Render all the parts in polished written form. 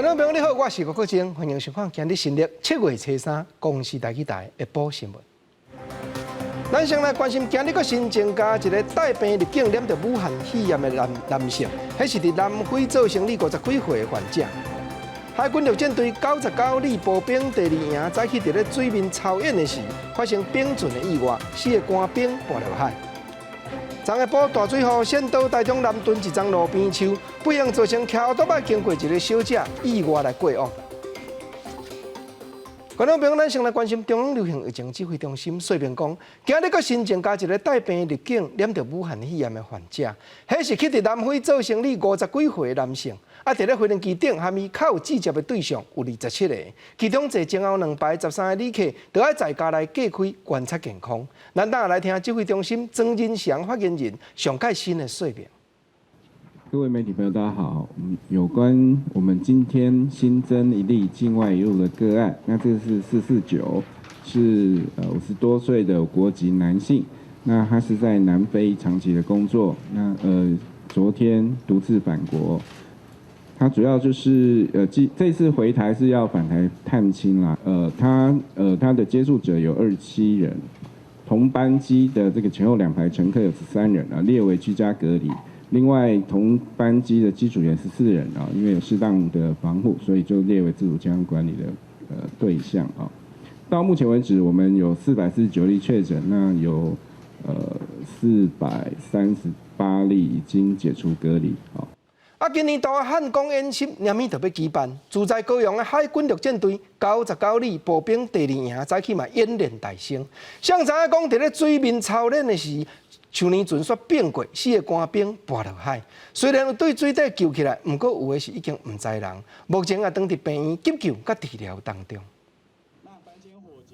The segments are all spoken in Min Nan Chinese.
觀眾朋友你好，我是郭國晶，歡迎收看今日新曆7月初3公視台語台的報新聞。咱先來關心今日閣新增加一個帶病入境染著武漢肺炎的男男性，彼是佇南非做生理50幾歲的患者。海軍陸戰隊99旅步兵第二營早起佇咧水面操演的時，發生冰船的意外，四个官兵跋落海。昨下晡大水雨，先導台中南屯一叢路邊樹，不幸造成騎烏托邦經過一个小姐意外來過往。觀眾朋友，咱先來關心中央流行疫情指揮中心說明講，今日閣新增加一個帶病入境染著武漢肺炎的患者，彼是去佇南非做生理50幾歲的男性，啊，佇咧飛行機頂含伊較有直接的對象有27個，其中坐前後兩排13個旅客都愛在家來隔開觀察健康。咱等下來聽指揮中心莊人祥發言人上蓋新的說明。各位媒體朋友，大家好。有關我們今天新增一例境外移入的個案，那這個是449，是50多歲的國籍男性，那他是在南非長期的工作，那昨天獨自返國，他主要就是這這次回台是要返台探親啦，他的接觸者有27人，同班機的這個前後兩排乘客有13人啊，列為居家隔離。另外，同班機的機組員14人啊，因為有適當的防護，所以就列為自主健康管理的對象啊。到目前為止，我們有449例確診，那有438例已經解除隔離啊。啊，今年度的漢光演習，年尾就欲舉辦，駐在高雄的海軍陸戰隊99旅步兵第二營早起嘛演練大成。誰知影講佇咧水面操練的時，樹林船煞變過，四个官兵跋落海。雖然有對水底救起來，毋過有的是已經毋知人。目前也當佇病院急救佮治療當中。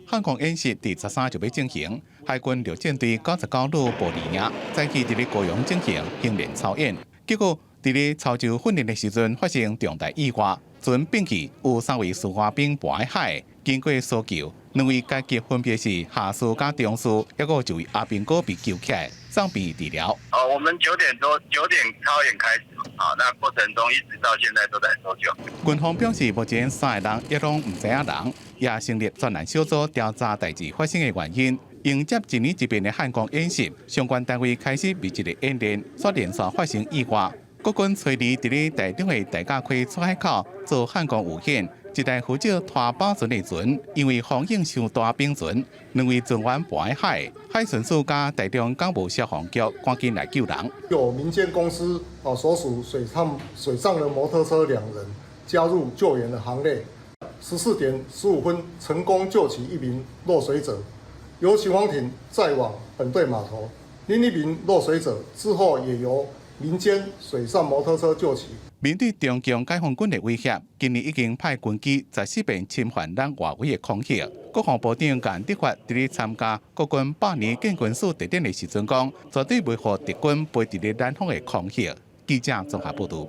漢光演習佇13就欲進行，海軍陸戰隊99旅步二營早起佇咧高雄進行訓練操演，結果佇咧操舟訓練的時陣發生重大意外，船變去有三位士官兵跋海，經過搜救，兩位階級分別是下士佮中士，抑閣有一位阿兵哥被救起來，送病院治療。哦，我們9點多9點操演開始，好，那過程中一直到現在都在搜救。軍方表示，目前三个人抑攏毋知影人，也成立專案小組調查代誌發生的原因。迎接一年一變的漢光演習，相關單位開始密集的演練，煞連續發生意外。國軍初二佇咧台中的大甲溪出海口做漢光預演，一台負責拖寶船的船，因為風湧傷大反船，兩位船員跋海，海巡署佮台中港務消防局趕緊來救人。有民間公司啊所屬水上的摩托車兩人加入救援的行列，14點15分成功救起一名落水者，由巡防艇載往本隊碼頭。另一名落水者之後也由民間水上摩托車救起。面對中共解放軍的威脅，今年已經派軍機14遍侵犯咱外圍的空域。國防部長顏德發佇咧參加國軍百年建軍史特展的時陣講，絕對袂予敵軍飛佇咧咱方的空域。記者綜合報導。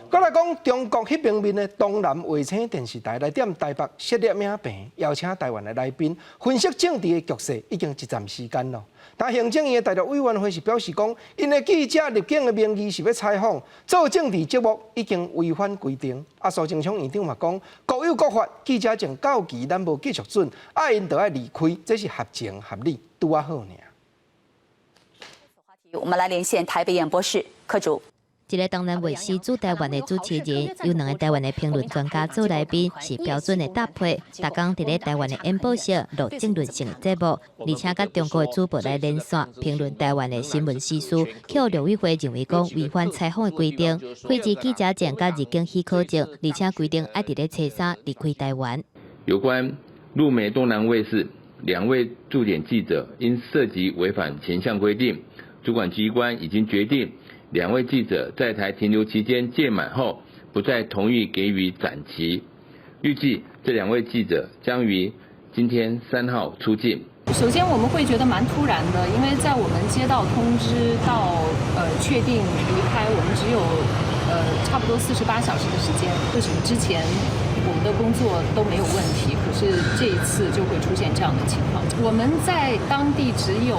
閣來講，中國彼邊面的東南衛星電視台來踮台北設立影棚，邀請台灣的來賓分析政治的局勢，已經一陣時間咯。但行政院的大陸委員會是表示講，𪜶的記者入境的名義是欲採訪，做政治節目已經違反規定。啊，蘇貞昌院長嘛講，國有國法，記者證到期咱無繼續准，啊，𪜶就愛離開，這是合情合理，拄仔好爾。我們來連線台北演播室，柯主。一个東南衛視駐台灣的主持人，有兩个台灣的評論專家做來賓，是標準的搭配。逐工佇咧台灣的演播室錄政論性的節目，而且佮中國的主播來連線評論台灣的新聞時事，予陸委會認為講違反採訪的規定，廢止記者證佮入境許可證，而且規定愛佇咧初三離開台灣。有關陸媒東南衛視兩位駐點記者因涉及違反前項規定，主管機關已經決定，兩位記者在台停留期間屆滿後，不再同意給予展期。預計這兩位記者將於今天3號出境。首先我們會覺得蠻突然的，因為在我們接到通知到確定離開，我們只有差不多48小時的時間。為什麼之前我們的工作都沒有問題，可是這一次就會出現這樣的情況？我們在當地只有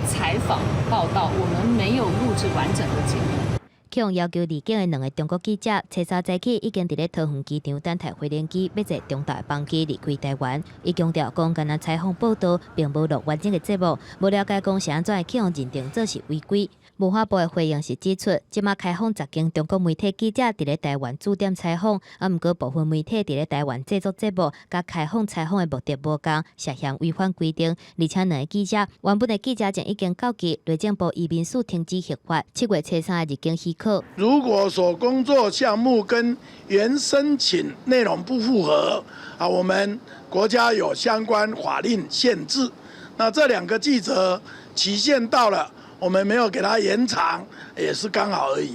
採訪報道，我們沒有錄製完整的節目。去予要求離境的兩个中國記者，初三早起已經佇咧桃園機場等待飛行機，欲坐中大的班機離開臺灣。伊強調講，干焦採訪報導，並無錄完整的節目，無了解講是按怎會去予認定做是違規。文化部的回應是指出，這馬開放10間中國媒體記者佇咧臺灣駐點採訪，啊，毋過部分媒體佇咧臺灣製作節目，佮開放採訪的目的無仝，涉嫌違反規定。而且兩个記者原本的記者證已經到期，內政部移民署停止核發，7月初三的入境許可。如果所工作項目跟原申請內容不符合，啊，我們國家有相關法令限制。那這兩個記者期限到了，我們沒有給他延長，也是剛好而已。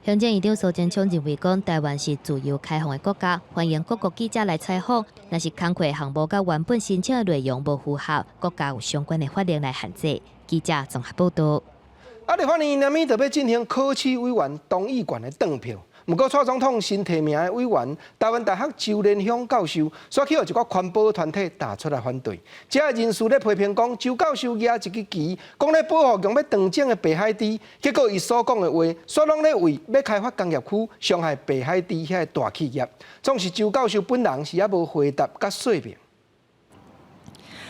行政院長蘇貞昌認為，講臺灣是自由開放的國家，歡迎各國記者來採訪。若是工課項目佮原本申請的內容無符合，國家有相關的法令來限制。記者綜合報道。啊，立法院明仔就欲進行考試委員同意權的轉票。毋過，蔡總統新提名的委員，臺灣大學周連香教授，煞去予一寡環保團體打出來反對。這个人士咧批評講，周教授舉一支旗，講咧保護強欲斷種的白海豬，結果伊所講的話，煞攏咧為欲開發工業區傷害白海豬遐个大企業。總是周教授本人是猶無回答佮說明。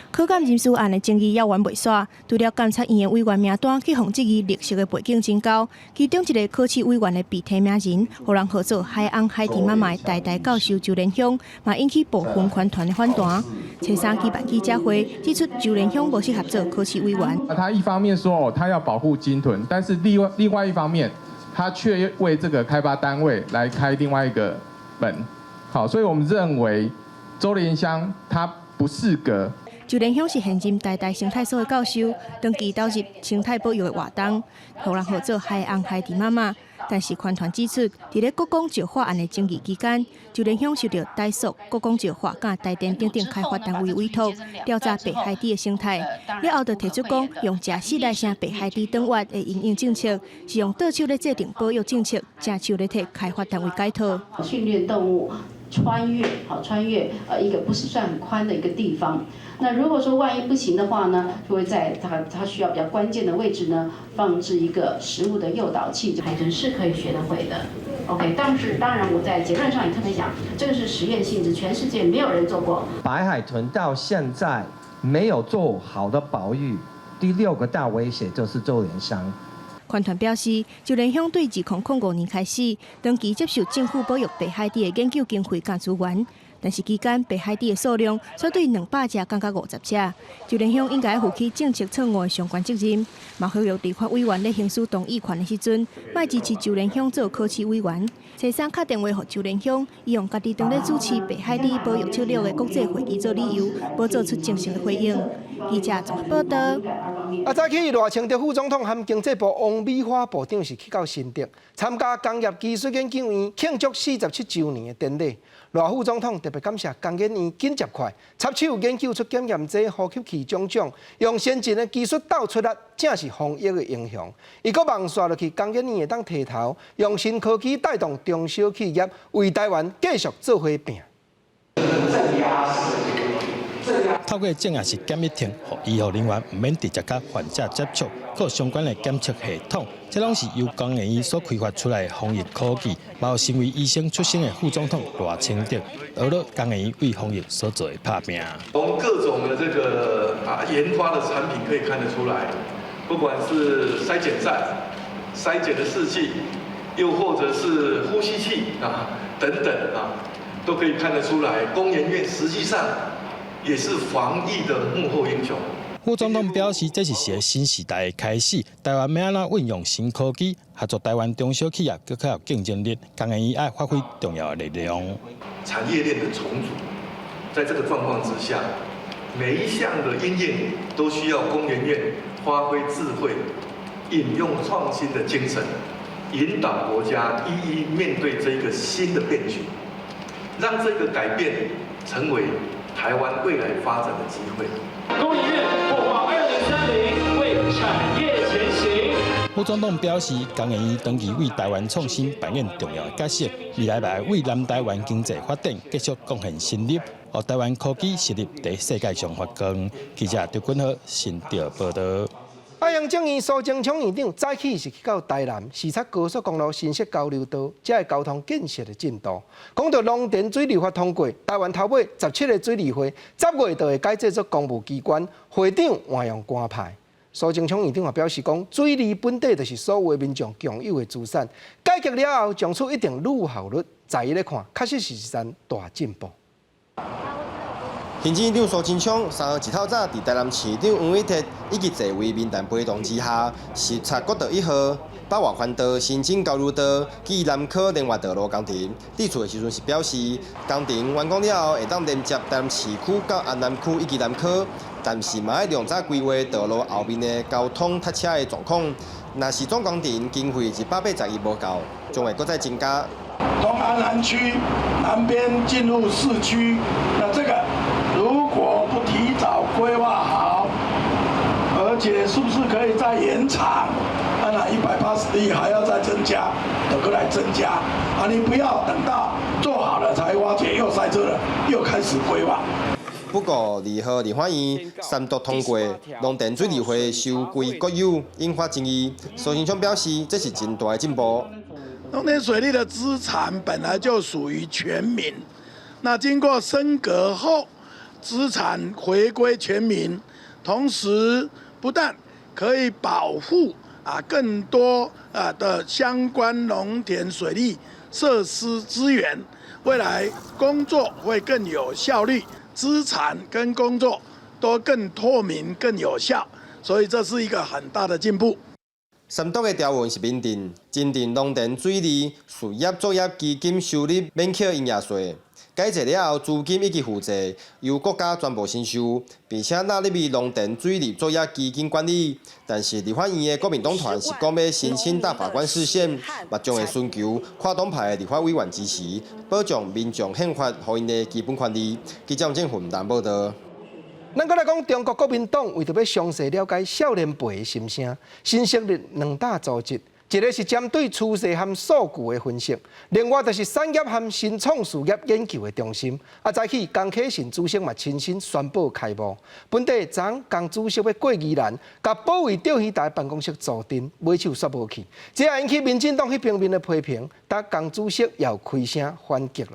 考監人事案的爭議猶原未煞，除了監察院的委員名單去予質疑綠色的背景真高，其中一个考試委員的被提名人，予人號做海翁海豬媽媽的台大教授周連香，嘛引起部分環團的反彈。初三舉辦記者會，指出周連香無適合做考試委員。他一方面說哦，他要保護鯨豚，但是另外一方面，他卻為這個開發單位來開另外一個門。好，所以我們認為周連香他不適格。周連香是現任台大生態所的教授，長期投入生態保育的活動，予人號做海翁海豬媽媽。但是環團指出，佇咧國光石化案的爭議期間，周連香受到台塑、國光石化、佮台電等等開發單位委託調查白海豬的生態，了後就提出講，用食死來聲白海豬斷絕的營養政策，是用倒手咧制定保育政策，正手咧替開發單位解套。訓練動物穿越，好穿越，一個不是算很寬的一個地方。那如果說萬一不行的話呢，就會在它需要比較關鍵的位置呢，放置一個食物的誘導器。海豚是可以學得會的，OK。但是當然我在結論上也特別講，這個是實驗性質，全世界沒有人做過。白海豚到現在沒有做好的保育，第六個大威脅就是周連香。環團表示，周連香對2005年開始，長期接受政府保育白海豬的研究經費佮資源，但是期間白海豬的數量卻對200隻降到50隻。周連香應該負起政策錯誤的相關責任，嘛呼籲立法委員咧行使同意權的時陣，莫支持周連香做考試委員。初三敲電話予周連香，伊用家己當咧主持白海豬保育策略的國際會議做理由，無做出正式的回應。記者綜合報道。啊，早起賴清德副總統和經濟部王美花部長是去到新竹參加工業技術研究院慶祝47週年的典禮。賴副總統特別感謝工研院緊接快，插手研究出檢驗這呼吸器種種，用先進的技術鬥出力，正是防疫的英雄。伊閣望紲落去工研院會當提頭，用新科技帶動中小企業，為臺灣繼續做伙拚。透過正壓式檢疫亭，予醫護人員毋免直接佮患者接觸，閣相關的檢測系統，這攏是由工研院所開發出來的防疫科技。包括身為醫生出身的副總統賴清德，學了工研院為防疫所做的拍拚。從各種的這個研發的產品可以看得出來，不管是篩檢站、篩檢的試劑，又或者是呼吸器啊等等啊，都可以看得出來，工研院實際上也是防疫的幕後英雄。副總統表示，這是一个新時代的開始。臺灣欲按怎運用新科技，合作臺灣中小企業，閣較有競爭力。工研院愛發揮重要的力量。產業鏈的重組，在這個狀況之下，每一項的應用都需要工研院發揮智慧，引用創新的精神，引導國家一一面對這個新的變局，讓這個改變成為台灣未來發展的機會。工研院擘畫2030，為產業前行。副總統表示，工研院長期為台灣創新扮演重要的角色，未來嘛為南台灣經濟發展繼續貢獻心力，予台灣科技實力佇世界上發光。記者劉君豪新竹報道。哎呀！行政院蘇貞昌院長早起是去到台南視察高速公路新設交流道，這个交通建設的進度。講到農田水利法通過，台灣頭尾17個水利會，10月就會改制做公務機關，會長換用官派。蘇貞昌院長也表示講，水利本底就是所有民眾共有的資產，改革了後，將出一定有效率，在伊咧看，確實是一項大進步。行政院長蘇貞昌3號一透早佇台南市長黃偉哲以及濟位民代陪同之下，視察國道1號、北外環道新增交流道及南科聯外道路工程。致辭的時陣是表示，工程完工了後會當連接台南市區到安南區以及南科，但是嘛愛量早規劃道路後面的交通塞車的狀況。若是總工程經費180億無夠，將會閣再增加。從安南區南邊進入市區，那這個如果不提早規劃好，而且是不是可以再延長？那180億還要再增加，都過來增加啊！你不要等到做好了才發覺又塞車了，又開始規劃。不過，2號立法院三讀通過農田水利會收歸國有，引發爭議。蘇貞昌表示，這是真大的進步。農田水利的資產本來就屬於全民，那經過升格後，資產回歸全民，同時不但可以保護更多的相關農田水利設施資源，未來工作會更有效率，資產跟工作都更透明、更有效，所以這是一個很大的進步。三讀的條文是明定，針對農田水利事業作業基金收入免課營業稅，改制了後，資金以及負債由國家全部承受，並且納入去農田水利作業基金管理。但是立法院的國民黨團是講欲申請大法官釋憲，嘛將會尋求跨黨派的立法委員支持，保障民眾憲法予𪜶的基本權利。記者鄭雲南報道。咱閣來講，中國國民黨為著欲詳細了解少年輩的心聲，新設立兩大組織，一個是針對趨勢和數據的分析，另外就是產業和新創事業研究的中心。啊，早起江啟臣主席嘛親身宣布開幕。本底昨江主席欲過宜蘭，共保衛釣魚台辦公室坐鎮，尾手煞無去，這也引起民進黨彼方面的批評，但江主席也有開聲反擊囉。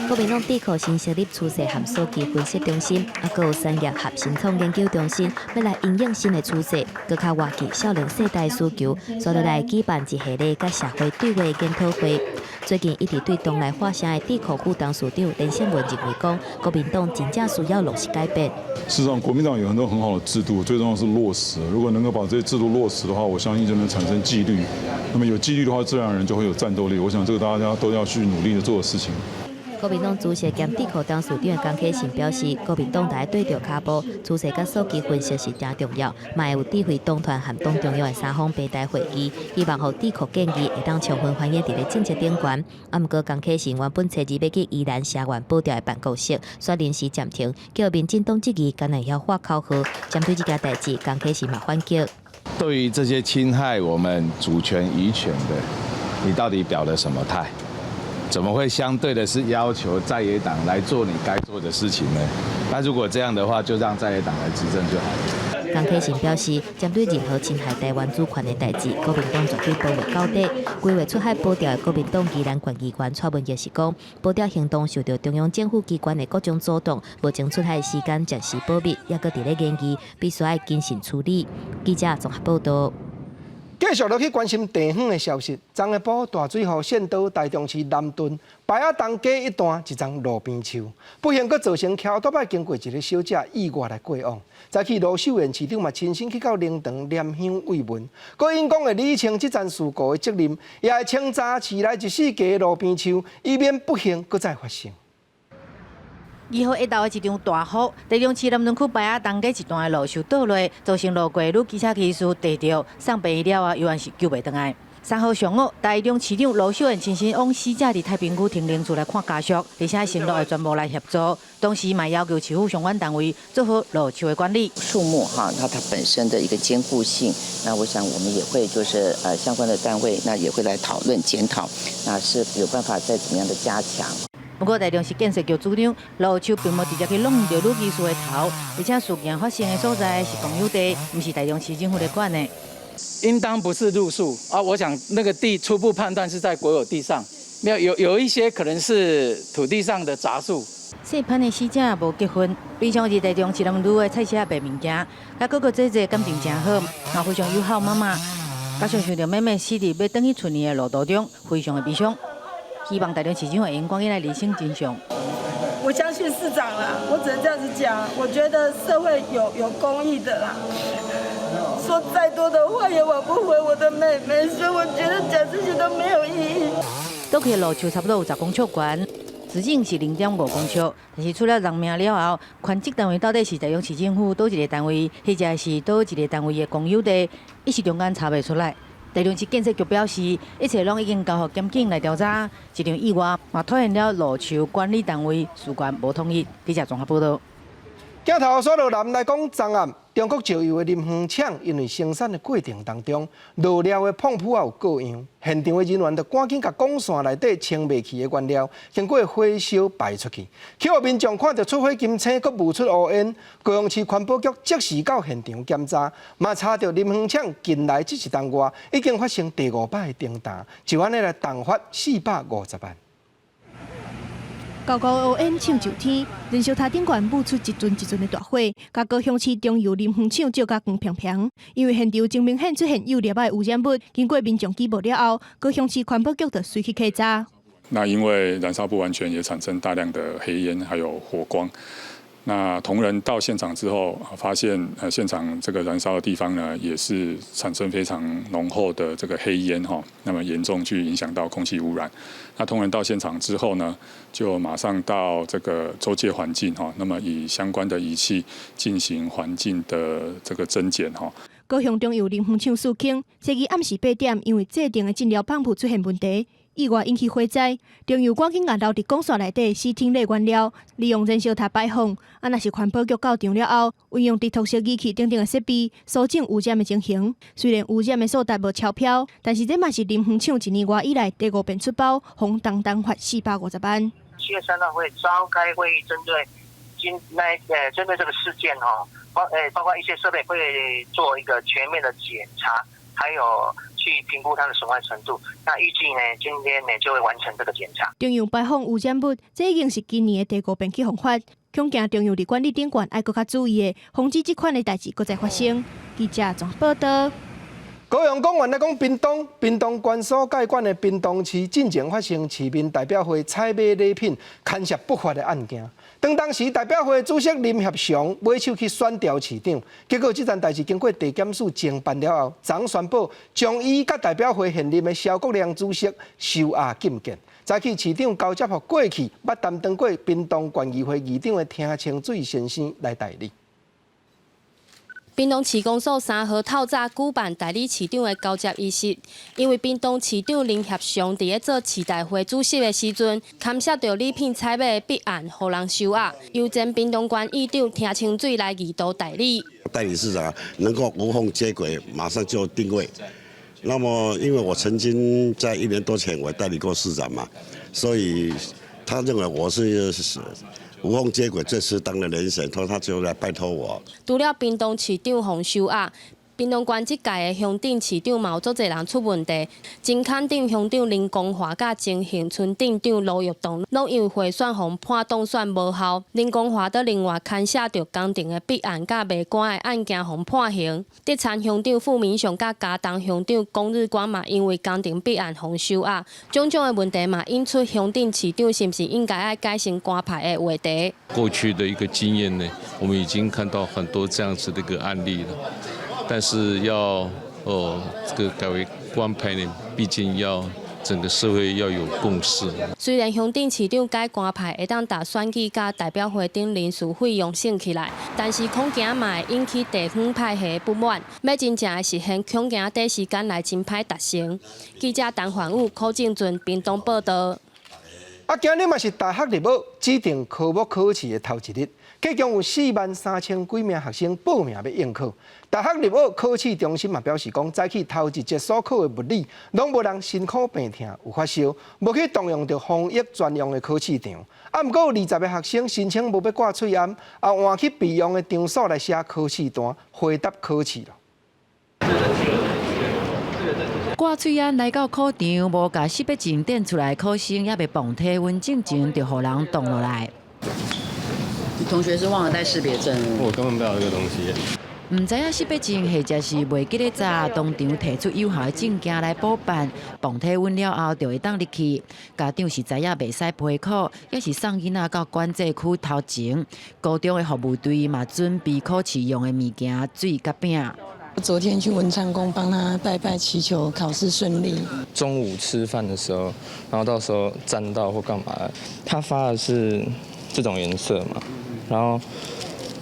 國民黨智庫新設立趨勢和數據分析中心，啊，閣有產業和新創研究中心，欲來因應新的趨勢，閣較倚近少年世代需求，所以來舉辦一系列佮社會對話研討會。最近一直對黨內發聲的智庫副董事長連勝文認為講，國民黨真正需要落實改變。事實上，國民黨有很多很好的制度，最重要是落實。如果能夠把這些制度落實的話，我相信就能產生紀律。那麼有紀律的話，自然而然就會有戰鬥力。我想這個大家都要去努力的做的事情。國民黨主席兼智庫董事長江啟臣表示，國民黨佇對著跤步，趨勢佮數據分析是誠重要，嘛會有智慧黨團和黨中央的三方平台會議，希望予智庫建議會當充分反映佇咧政策頂懸。啊，毋過江啟臣原本初二欲去宜蘭聲援保釣的辦公室，煞臨時暫停，叫民進黨質疑敢會曉喊口號。針對這件代誌，江啟臣嘛反擊。對於這些侵害我們主權漁權的，你到底表了什麼態？怎麼會相對的是要求在野黨來做你該做的事情呢？那如果這樣的話，就讓在野黨來執政就好了。江啟臣表示，針對任何侵害台灣主權的代誌，國民黨絕對保衛到底。規劃出海保釣的國民黨宜蘭縣議員蔡文傑是講，保釣行動受到中央政府機關的各種阻擋，目前出海時間暫時保密，猶閣佇咧研議，必須愛謹慎處理。記者綜合報道。繼續落去關心地方的消息。昨下晡大水雨縣道台中市南屯白仔東街一段一叢路邊樹，不幸閣造成騎歐多擺經過一个小姐意外來過往。早起盧秀燕市長嘛親身去到靈堂拈香慰問，閣𪜶講會理清這樁事故的責任，也會清查市內一四家路邊樹，以免不幸閣再發生。2號下晝的一場大雨，台中市南屯區白仔東街一段的路樹倒落，造成路過女機車騎士地著送病了後，猶原是救袂轉來。3號上午，台中市長盧秀燕親身往死者佇太平區停靈處來看家屬，而且承諾會全部來協助，同時嘛要求市府相關單位做好路樹的管理。樹木哈，它本身的一個堅固性，那我想我們也會就是相關的單位，那也會來討論檢討，那是有辦法再怎麼樣的加強。不過台中市建設局主張，路樹並無直接去弄著呂技師的頭，而且事件發生的所在是公有地，毋是台中市政府咧管的。應當不是路樹啊！我想那個地初步判斷是在國有地上，沒有有一些可能是土地上的雜樹。姓潘的死者無結婚，平常佇台中市南路的菜市仔賣物件，佮哥哥姐姐感情誠好，嘛非常友好媽媽。加上想著妹妹死佇欲轉去厝的路途中，非常的悲傷。希望台中市長會用趕緊來釐清真相。我相信市長啦，我只能這樣子講。我覺得社會有公義的啦，說再多的話也挽不回我的妹妹，所以我覺得講這些都沒有意義。倒去的路樹差不多有10公尺懸，直徑是0.5公尺，但是出了人命了後，權責單位到底是台中市政府佗一個單位，或者是佗一個單位的公有地，一時中間查袂出來。台中市建設局表示，一切攏已經交予檢警來調查。這場意外嘛，凸顯了路樹管理單位事權無統一。記者綜合報導。鏡頭煞落來來講贓案，中國石油的林園廠因為生產的過程當中，落料的膨鋪有過量，現場的人員就趕緊共管線內底清袂去的原料，經過火燒排出去。去予民眾看著出火金星，閣冒出烏煙。高雄市環保局即時到現場檢查，嘛查著林園廠近來這一冬外已經發生第五擺的停彈，就按呢來重罰450萬。高高烏煙衝上天，燃燒塔頂懸冒出一陣一陣的大火，共高雄市中油林園廠照甲光平平。因為現場真明顯出現有粒仔的污染物，經過民眾舉報了後，高雄市環保局就隨去稽查。那因為燃燒不完全，也產生大量的黑煙，還有火光。那同仁到現場之後，發現現場這個燃燒的地方呢，也是產生非常濃厚的這個黑煙哈，那麼嚴重去影響到空氣污染。那同仁到現場之後呢，就馬上到這個周界環境哈，那麼以相關的儀器進行環境的這個偵檢哈。高雄中油林園廠四坑，這日暗時8點，因為制定的進料泵浦出現問題。意外引起火災，中油趕緊共留佇管線內底死烴的原料，利用燃燒塔排放。啊，若是環保局到場了後，運用直托式儀器等等的設備，搜證污染的情形。雖然污染的數值無超標，但是這嘛是林園廠一年外以來第五遍出包，予重重罰450萬。7月3號會召開會議，針對今那針對這個事件哦，包括一些設備會做一個全面的檢查，還有去評估它的損壞程度。那預計呢，今天呢就會完成這個檢查。中油排放污染物，這已經是今年的第五遍去予罰，恐驚中油佇管理頂懸愛閣較注意的，防止這款的代誌閣再發生。記者綜合報導。高雄講完來講屏東，屏東縣所該管的屏東市進前發生市民代表會採買禮品牽涉不法的案件。當時代表會主席林協祥尾手去選調市長，結果這件代誌經過地檢署偵辦了後，昨宣布將伊佮代表會現任的蕭國良主席收押禁見。早起市長交接予過去捌擔當過屏東縣議會議長的田清水先生來代理。屏東市公所3號透早舉辦代理市長的交接儀式，因為屏東市長林協祥佇咧做市代會主席的時陣，牽涉著禮品採買的弊案，予人收押，由前屏東縣議長田清水來議道代理。代理市長能夠無縫接軌，馬上就定位。那麼，因為我曾經在一年多前我代理過市長嘛，所以他認為我是無縫接軌最適當的人選，他就來拜託我。除了屏東市長予收押，屏東縣這屆的鄉鎮市長嘛有足濟人出問題，前崁頂鄉長林光華佮前恆春鎮長盧玉棟，攏因為賄選予判當選無效。林光華閣另外牽涉著工程的弊案佮賣官的案件，予判刑。德田鄉長傅明雄佮佳冬鄉長龔日光嘛，因為工程弊案予收押，種種的問題嘛，引出鄉鎮市長是毋是應該愛改成官派的話題。過去的一個經驗呢，我們已經看到很多這樣子的一個案例了。但是要這個改為官派呢，畢竟要整個社會要有共識。雖然鄉鎮市長改官派會當把選舉佮代表會頂人事費用省起來，但是恐驚嘛會引起地方派系的不滿。欲真正的實現，恐驚短時間內真歹達成。記者陳焕武、柯正俊屏東報導。啊，今日嘛是大學入學指定科目考試的頭一日，計共有4萬3千幾名學生報名欲應考。大學入學考試中心嘛表示講，早起頭一節所考的物理，攏無人辛苦病疼有發燒，無去動用著防疫專用的考試場。啊，毋過有20個學生申請無欲掛喙罨，啊換去備用的場所來寫考試單，回答考試囉。掛喙罨來到考場，無共識別證展出來，考生猶未磅體溫，進前就予人擋落來。你同學是忘了帶識別證？我根本不知道這個東西。毋知影識別證，或者是袂記咧查，當場提出有效的證件來補辦，磅體溫了後就會當入去。家長是知影袂使陪考，抑是送囡仔到管制區頭前。高中的服務隊嘛準備考試用的物件、水佮餅。我昨天去文昌宮幫他拜拜，祈求考試順利。中午吃飯的時候，然後到時候沾到或幹嘛，他發的是這種顏色嘛，然後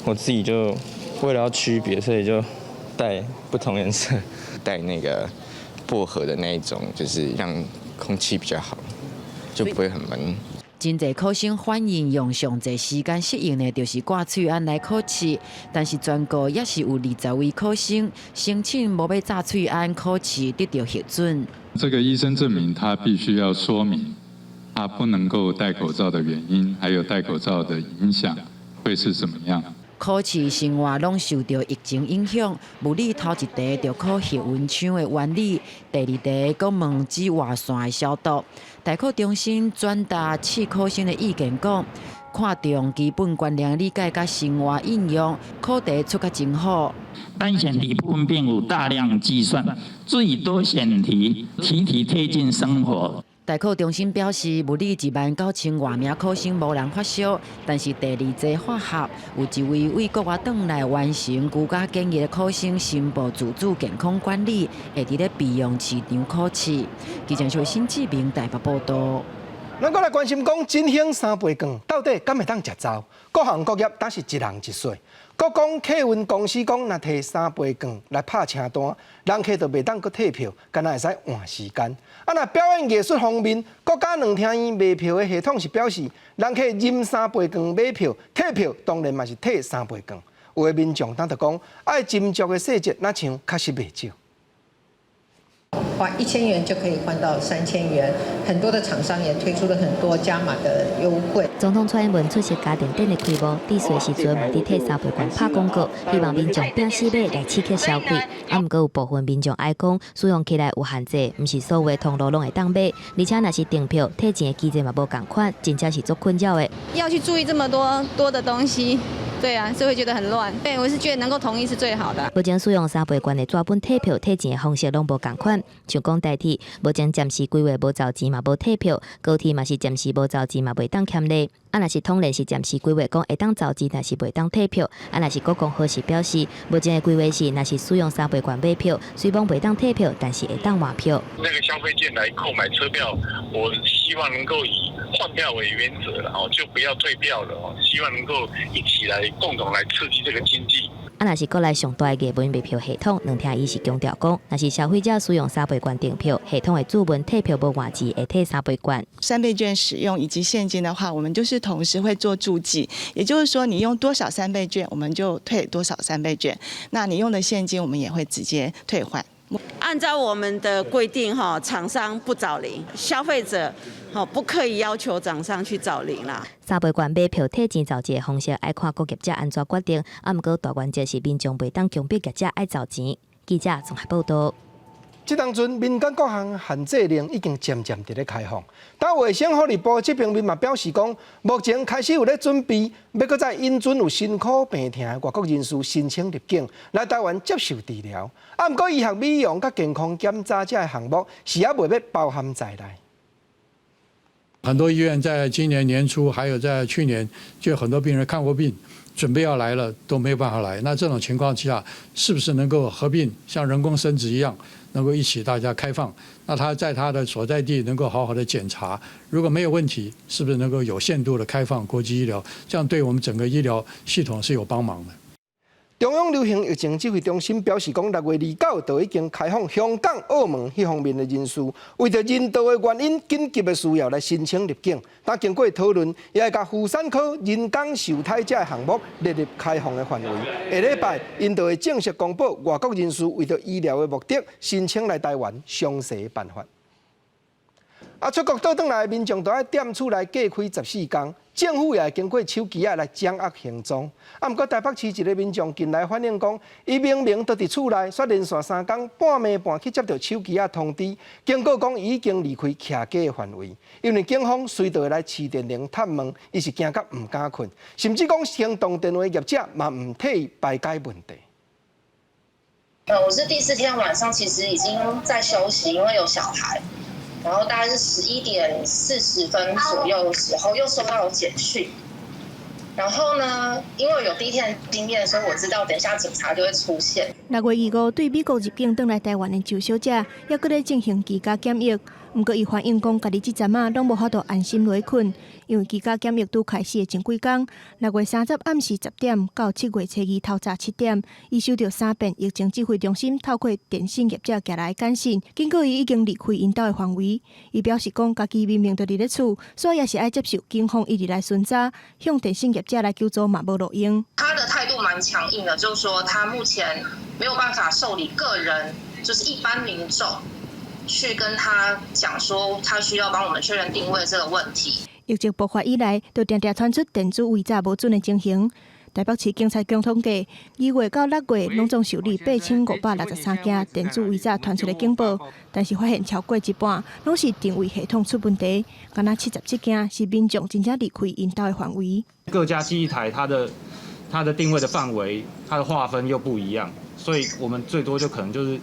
我自己就為了要區別，所以就帶不同顏色，帶那個薄荷的那一種，就是讓空氣比較好，就不會很悶。真濟考生反映用上濟時間適應的，就是掛喙罨來考試。但是全國也是有20位考生申請無欲紮喙罨考試得著核准。這個醫生證明，他必須要說明他不能夠戴口罩的原因，還有戴口罩的影響會是怎麼樣。考試生活攏受著疫情影響，物理頭一題就考熱溫槍的原理，第二題閣問紫外線的消毒。大考中心轉達試考生的意見，講看重基本觀念理解佮生活應用，考題出甲真好。單選題部分並無大量計算，最多選題，題題貼近生活。大考中心表示，物理1萬9千外名考生無人發燒，但是第二劑化學有一位為國外轉來完成居家檢疫的考生申報自主健康管理，會佇咧備用試場考試。記者新志明台北報道。咱閣來關心講，振興三倍券到底敢會當食走？各行各業當是一人一說。國光客運公司講，若提三倍券來拍車單，人客就袂當閣退票，敢若會使換時間。啊，若表演藝術方面，國家兩廳院賣票的系統是表示，人客認三倍券買票，退票當然嘛是退三倍券。有的民眾當就講，愛斟酌的細節，若像確實袂少。花1000元就可以換到3000元，很多的廠商也推出了很多加碼的優惠。總統蔡英文出席嘉電典禮開幕，致辭時陣嘛佇提三倍券拍廣告，希望民眾拼死買來刺激消費。啊，毋過有部分民眾愛講，使用起來有限制，毋是所有通路攏會當買，而且若是訂票退錢的機制嘛無仝款，真正是足困擾的。要去注意這麼多多的東西。對啊，是會覺得很亂。對，我是覺得能夠統一是最好的。目前使用三倍券的紙本退票退錢的方式攏無仝款，像講台鐵目前暫時規劃無找錢嘛無退票，高鐵嘛是暫時無找錢嘛袂當欠禮。啊，若是統聯是暫時規劃講會當找錢，但是袂當退票。啊，若是國光核實表示，目前的規劃是，若是使用三倍券買票，雖罔袂當退票，但是會當換票。那個消費券來購買車票，我希望能夠以換票為原則啦，哦，就不要退票了哦，希望能夠一起來共同來刺激這個經濟。啊，若是國內上大的藝文賣票系統，兩廳院是強調講，若是消費者使用三倍券訂票，系統會注文退票無換錢，會退三倍券。三倍券使用以及現金的話，我們就是同時會做註記，也就是說你用多少三倍券，我們就退多少三倍券。那你用的現金，我們也會直接退換。按照我們的規定，哈，廠商不找零，消費者，不可以要求廠商去找零啦。三倍券買票退錢找錢的方式，愛看各業者按怎決定。啊，毋過大原則是民眾袂當強迫業者愛找錢。記者綜合報道。這當陣民間各項限制令已經漸漸佇咧開放，但衛生福利部這邊面嘛表示講，目前開始有咧準備，欲閣再引准有辛苦病疼的外國人士申請入境來台灣接受治療。啊，毋過醫學美容佮健康檢查這个項目是猶未欲包含在內。很多醫院在今年年初，還有在去年，就很多病人看過病，準備要來了，都沒有辦法來。那這種情況之下，是不是能夠合併，像人工生殖一樣，能夠一起大家開放？那他在他的所在地能夠好好的檢查，如果沒有問題，是不是能夠有限度的開放國際醫療？這樣對我們整個醫療系統是有幫忙的。中央流行疫情指揮中心表示，講6月29就已經開放香港、澳門彼方面的人士，為著人道的原因，緊急的需要來申請入境。但經過討論，也會共婦產科人工受胎這个項目列入開放的範圍。下禮拜，𪜶就會正式公布外國人士為著醫療的目的申請來台灣詳細的辦法。啊，出國倒轉來的民眾都愛踮厝內隔開14工，政府也會經過手機仔來掌握行蹤。啊，毋過台北市一个民眾近來反映講，伊明明都佇厝內，煞連續3工半暝半去接著手機仔通知，警告講伊已經離開徛家的範圍。因為警方隨時會來市電鈴探問，伊是驚甲毋敢睏，甚至講行動電話業者嘛毋替伊排解問題。我是第四天晚上，其實已經在休息，因為有小孩。然後大概是11點40分左右的時候，又收到了簡訊。然後呢，因為有第一天經驗，所以我知道等一下警察就會出現。6月25對美國入境轉來台灣的周小姐，猶閣咧進行居家檢疫。毋過伊反映講，家己這陣仔攏無法度安心落睏，因為居家檢疫拄開始的前幾工，6月30暗時10點到7月初2透早7點，伊收著三遍疫情指揮中心透過電信業者寄來簡訊，警告伊已經離開𪜶兜的範圍。伊表示講，家己明明就佇咧厝，所以也是愛接受警方一直來巡查，向電信業者來求助嘛無路用。他的態度蠻強硬的，就是說他目前沒有辦法受理個人，就是一般民眾。去跟他講說，他需要幫我們確認定位這個問題。疫情爆發以來，就定定傳出電子圍閘無準的情形。台北市警察局統計，2月到6月，攏總受理8563件電子圍閘傳出的警報，但是發現超過一半攏是定位系統出問題，敢若77件是民眾真正離開𪜶兜的範圍。各家基地台它的定位的範圍，它的劃分又不一樣，所以我們最多就可能就是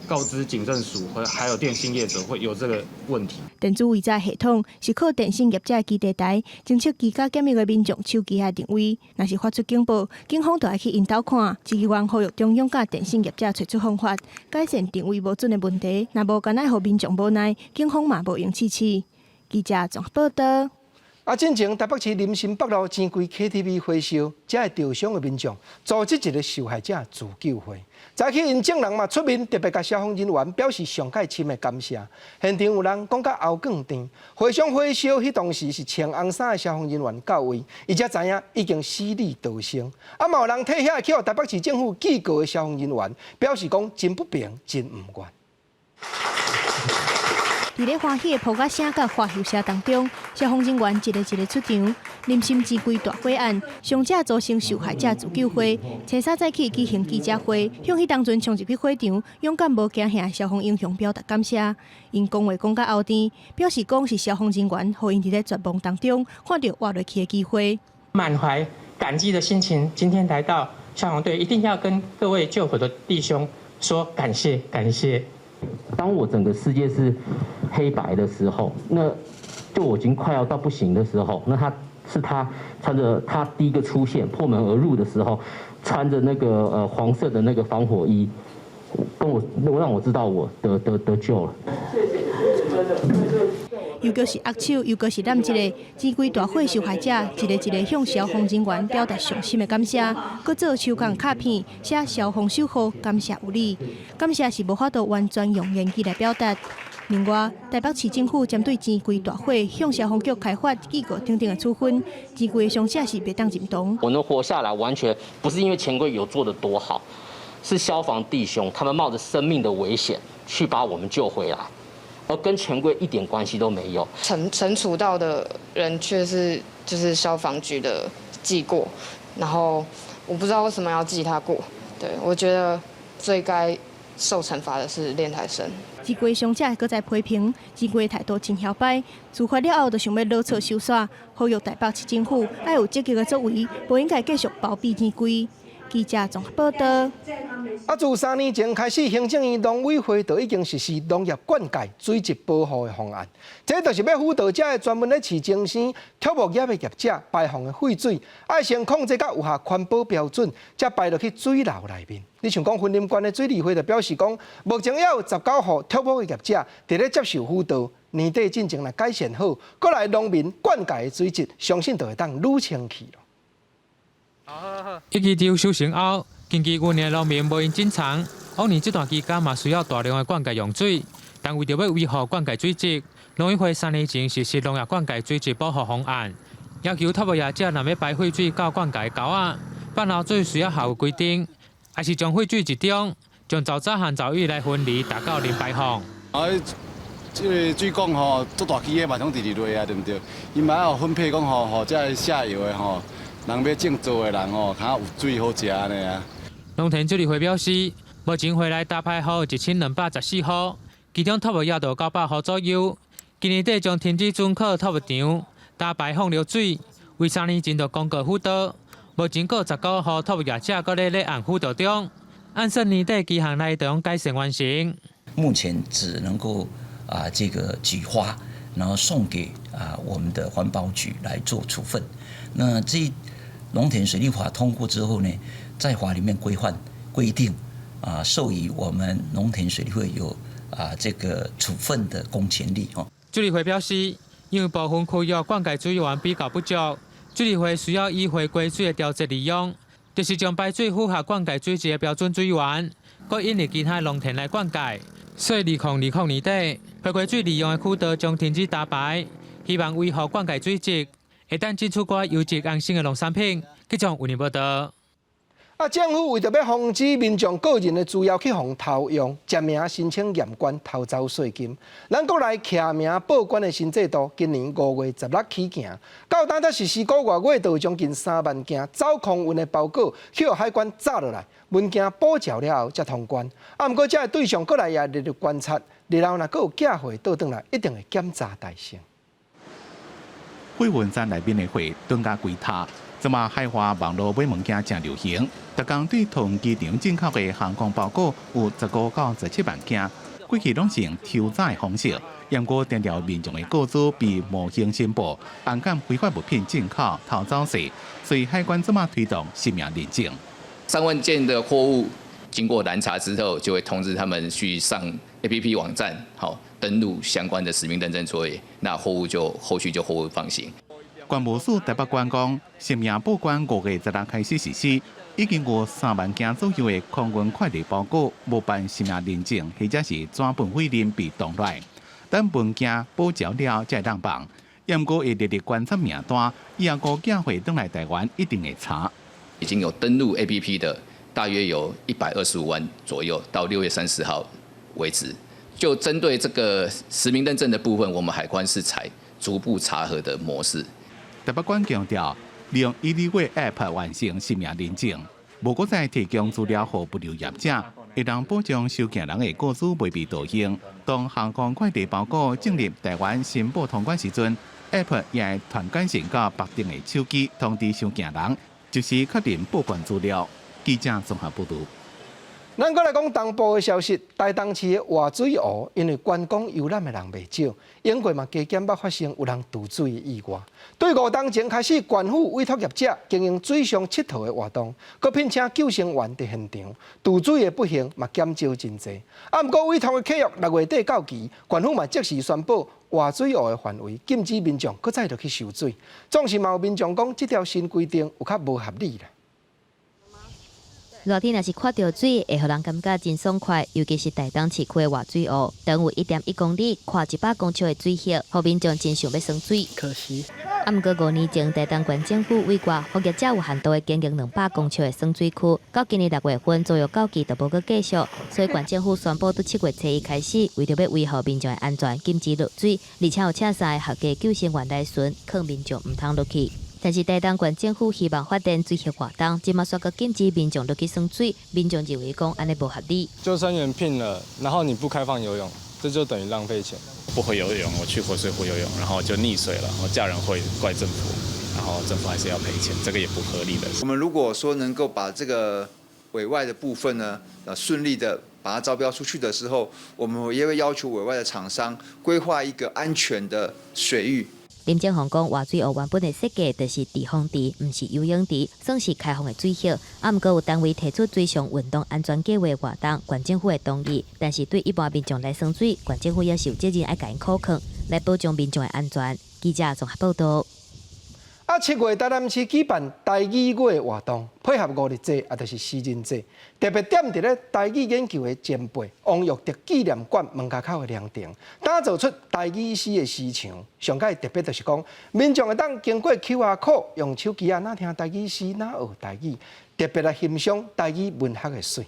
告知警政署和還有電信業者會有這個問題。電子圍閘系統是靠電信業者的基地台偵測居家檢疫的民眾手機仔定位，若是發出警報，警方就愛去𪜶兜看。市議員呼籲中央佮電信業者揣出方法，改善定位無準的問題。若無干焦予民眾無奈，警方嘛無閒試試。記者綜合報道。啊，進前台北市林森北路錢櫃 KTV 火燒，遮會著傷的民眾組織一个受害者自救會。早起𪜶眾人嘛出面特別共消防人員表示上蓋深的感謝。現場有人講甲喉囥甜，回想火燒彼當時是穿紅衫的消防人員到位，伊才知影已經死裡逃生。啊，嘛有人替遐去予台北市政府記過的消防人員表示講真不平，真毋願。佇咧歡喜的噗仔聲佮歡呼聲當中，消防人員一个一个出場，林森錢櫃大火案，傷者組成受害者自救會，初三早起舉行記者會，向彼當陣衝入去火場，勇敢無驚嚇的消防英雄表達感謝。𪜶講話講甲喉甜，表示講是消防人員予𪜶佇咧絕望當中看著活落去的機會。滿懷感激的心情，今天來到消防隊，一定要跟各位救火的弟兄說感謝，感謝。當我整個世界是黑白的時候，那就我已經快要到不行的時候，那他是他穿着他第一個出現破門而入的時候，穿着那個黃色的那個防火衣，跟我讓我知道我得救了。又閣是握手，又閣是攬一个，錢櫃大火受害者一个一个向消防人員表達上深的感謝，閣做手工卡片寫消防守護，感謝有你，感謝是無法度完全用言語來表達。另外，台北市政府針對錢櫃大火向消防局開發警告等等的處分，錢櫃的傷者是袂當認同。我能活下來，完全不是因為錢櫃有做得多好，是消防弟兄他們冒着生命的危險去把我們救回來。而跟錢櫃一點關係都沒有。懲處到的人卻是就是消防局的記過，然後我不知道為什麼要記他過。對，我覺得最該受懲罰的是練台生。錢櫃傷者閣再批評，錢櫃態度真囂擺，事發了後就想欲落錯收煞，呼籲台北市政府愛有積極的作為，無應該繼續包庇錢櫃。記者綜合報道。啊，自3年前開始，行政院農委會就已經實施農業灌溉水質保護的方案。這就是欲輔導遮个專門咧飼精生、畜牧業的業者排放的廢水，愛先控制佮有合環保標準，才排落去水流內面。你像講雲林縣的水利會就表示講，目前猶有19戶畜牧的業者佇咧接受輔導，年底進前來改善好，閣來農民灌溉的水質，相信就會當愈清氣咯。一支稻收成後，根據舊年農民無閒進場，往年這段期間嘛需要大量的灌溉用水，但為著欲維護灌溉水質，農委會3年前實施農業灌溉水質保護方案，要求托木業者若欲排廢水到灌溉溝仔，放流水需要合規定，抑是將廢水集中，將沼澤和沼液來分離，達到零排放。啊，這个水管吼，足大支的嘛，攏直直落啊，對毋對？伊嘛有分配講吼，予這个下游的吼，人欲種稻的人吼，較有水好食按呢啊。農田水利會表示，目前回來達排戶1214戶，其中托木業就900戶左右。今年底將停止准可托木場打排放流水，為3年前就公告輔導，目前閣19戶托木業者閣咧咧按輔導中，按算年底期限內就改善完成。目前只能夠這個舉發，然後送給我們的環保局來做處分。那這農田水利法通過之後呢，在法裡面規範規定授予我們農田水利會有這個處分的公權力哦。水利會表示，因為部分區域灌溉水源比較不足，水利會需要以回歸水的調節利用，就是將排水符合灌溉水質的標準水源，閣引入其他農田來灌溉。所以2020年底，回歸水利用的渠道將停止打排，希望維護灌溉水質，會當進出較優質安心的農產品。記者為您報道。啊！政府為著欲防止民眾個人的資料去予偷用，實名申請驗關偷走稅金。咱國內徛名報關的新制度，今年5月16起行，到今才實施個外月，就有將近3萬件走空運的包裹去予海關查落來，文件補繳了後才通關。啊，毋過這个對象閣來也列入觀察，日後若閣有寄貨倒轉來，一定會檢查代先。貨運站內面的貨囤甲規塔。這馬海外網路買物件誠流行，逐工對桃園機場進口的航空包裹有15到17萬件，過去攏是用抽查的方式，毋過定調民眾的個資被模型申報，暗含非法物品進口、偷走稅，所以海關這馬推動實名認證。 3萬件的貨物經過攔查之後，就會通知他們去上 APP 網站，好登錄相關的實名認證作業，那貨物就後續就貨物放行。關務署台北關講，實名報關5月16開始實施，已經有3萬件左右的空運快遞包裹無辦實名認證，或者是紙本委任被擋來。等文件補繳了才會當放，毋過會列入觀察名單，以後閣寄貨轉來台灣一定會查。已經有登錄 APP 的，大約有125萬左右，到6月30號為止。就針對這個實名認證的部分，我們海關是採逐步查核的模式。台北關強調，利用 EasyWay App 完成實名認證，無閣再提供資料予物流業者，會當保障收件人的個資袂被盜用。當航空快遞包裹進入台灣申報通關時陣，App 也會傳簡訊到綁定的手機通知收件人，即時確認報關資料。記者綜合報導。咱閣來講東部的消息，台東市的活水湖因為觀光遊覽的人袂少，頂過嘛加減捌發生有人墮水的意外。對5冬前開始，縣府委託業者經營水上𨑨迌的活動，閣聘請救生員佇現場，墮水的不幸嘛減少真濟。啊，毋過委託的契約6月底到期，縣府嘛即時宣布活水湖的範圍禁止民眾閣再落去游水。總是嘛有民眾講，這條新規定有較無合理啦。熱天若是看著水，會予人感覺真爽快，尤其是台東市區的活水湖，長有1.1公里、寬100公尺的水域，予民眾真想欲耍水。可惜。啊，毋過5年前，台東縣政府委外，予業者有限度的經營200公尺的耍水區，到今年6月份租約到期就無閣繼續，所以縣政府宣布，對7月初一開始，為著欲維護民眾的安全，禁止落水，而且有請三個合格救生員來巡，勸民眾毋通落去。但是台東縣政府希望發展水域活動，這馬煞閣禁止民眾落去耍水，民眾認為講按呢無合理。救生員聘了，然後你不開放游泳，這就等於浪費錢。不會游泳，我去活水湖游泳，然後就溺水了，我家人會怪政府，然後政府還是要賠錢，這個也不合理的。我們如果說能夠把這個委外的部分呢，順利的把它招標出去的時候，我們也會要求委外的廠商規劃一個安全的水域。林正宏講，活水湖原本的設計就是避風池，毋是游泳池，算是開放的水域。啊，毋過有單位提出水上運動安全計畫活動，縣政府會同意。但是對一般民眾來耍水，縣政府也是有責任愛共𪜶考核，來保障民眾的安全。記者綜合報道。啊，啊，7月台南市舉辦台語月活動，配合五日節，也就是詩人節，特別踮佇咧台語研究的前輩王育德紀念館門跤口的涼亭，打造出台語詩的詩牆。上蓋特別就是講，民眾會當經過 QR code 用手機仔，若聽台語詩，若學台語，特別來欣賞台語文學的媠。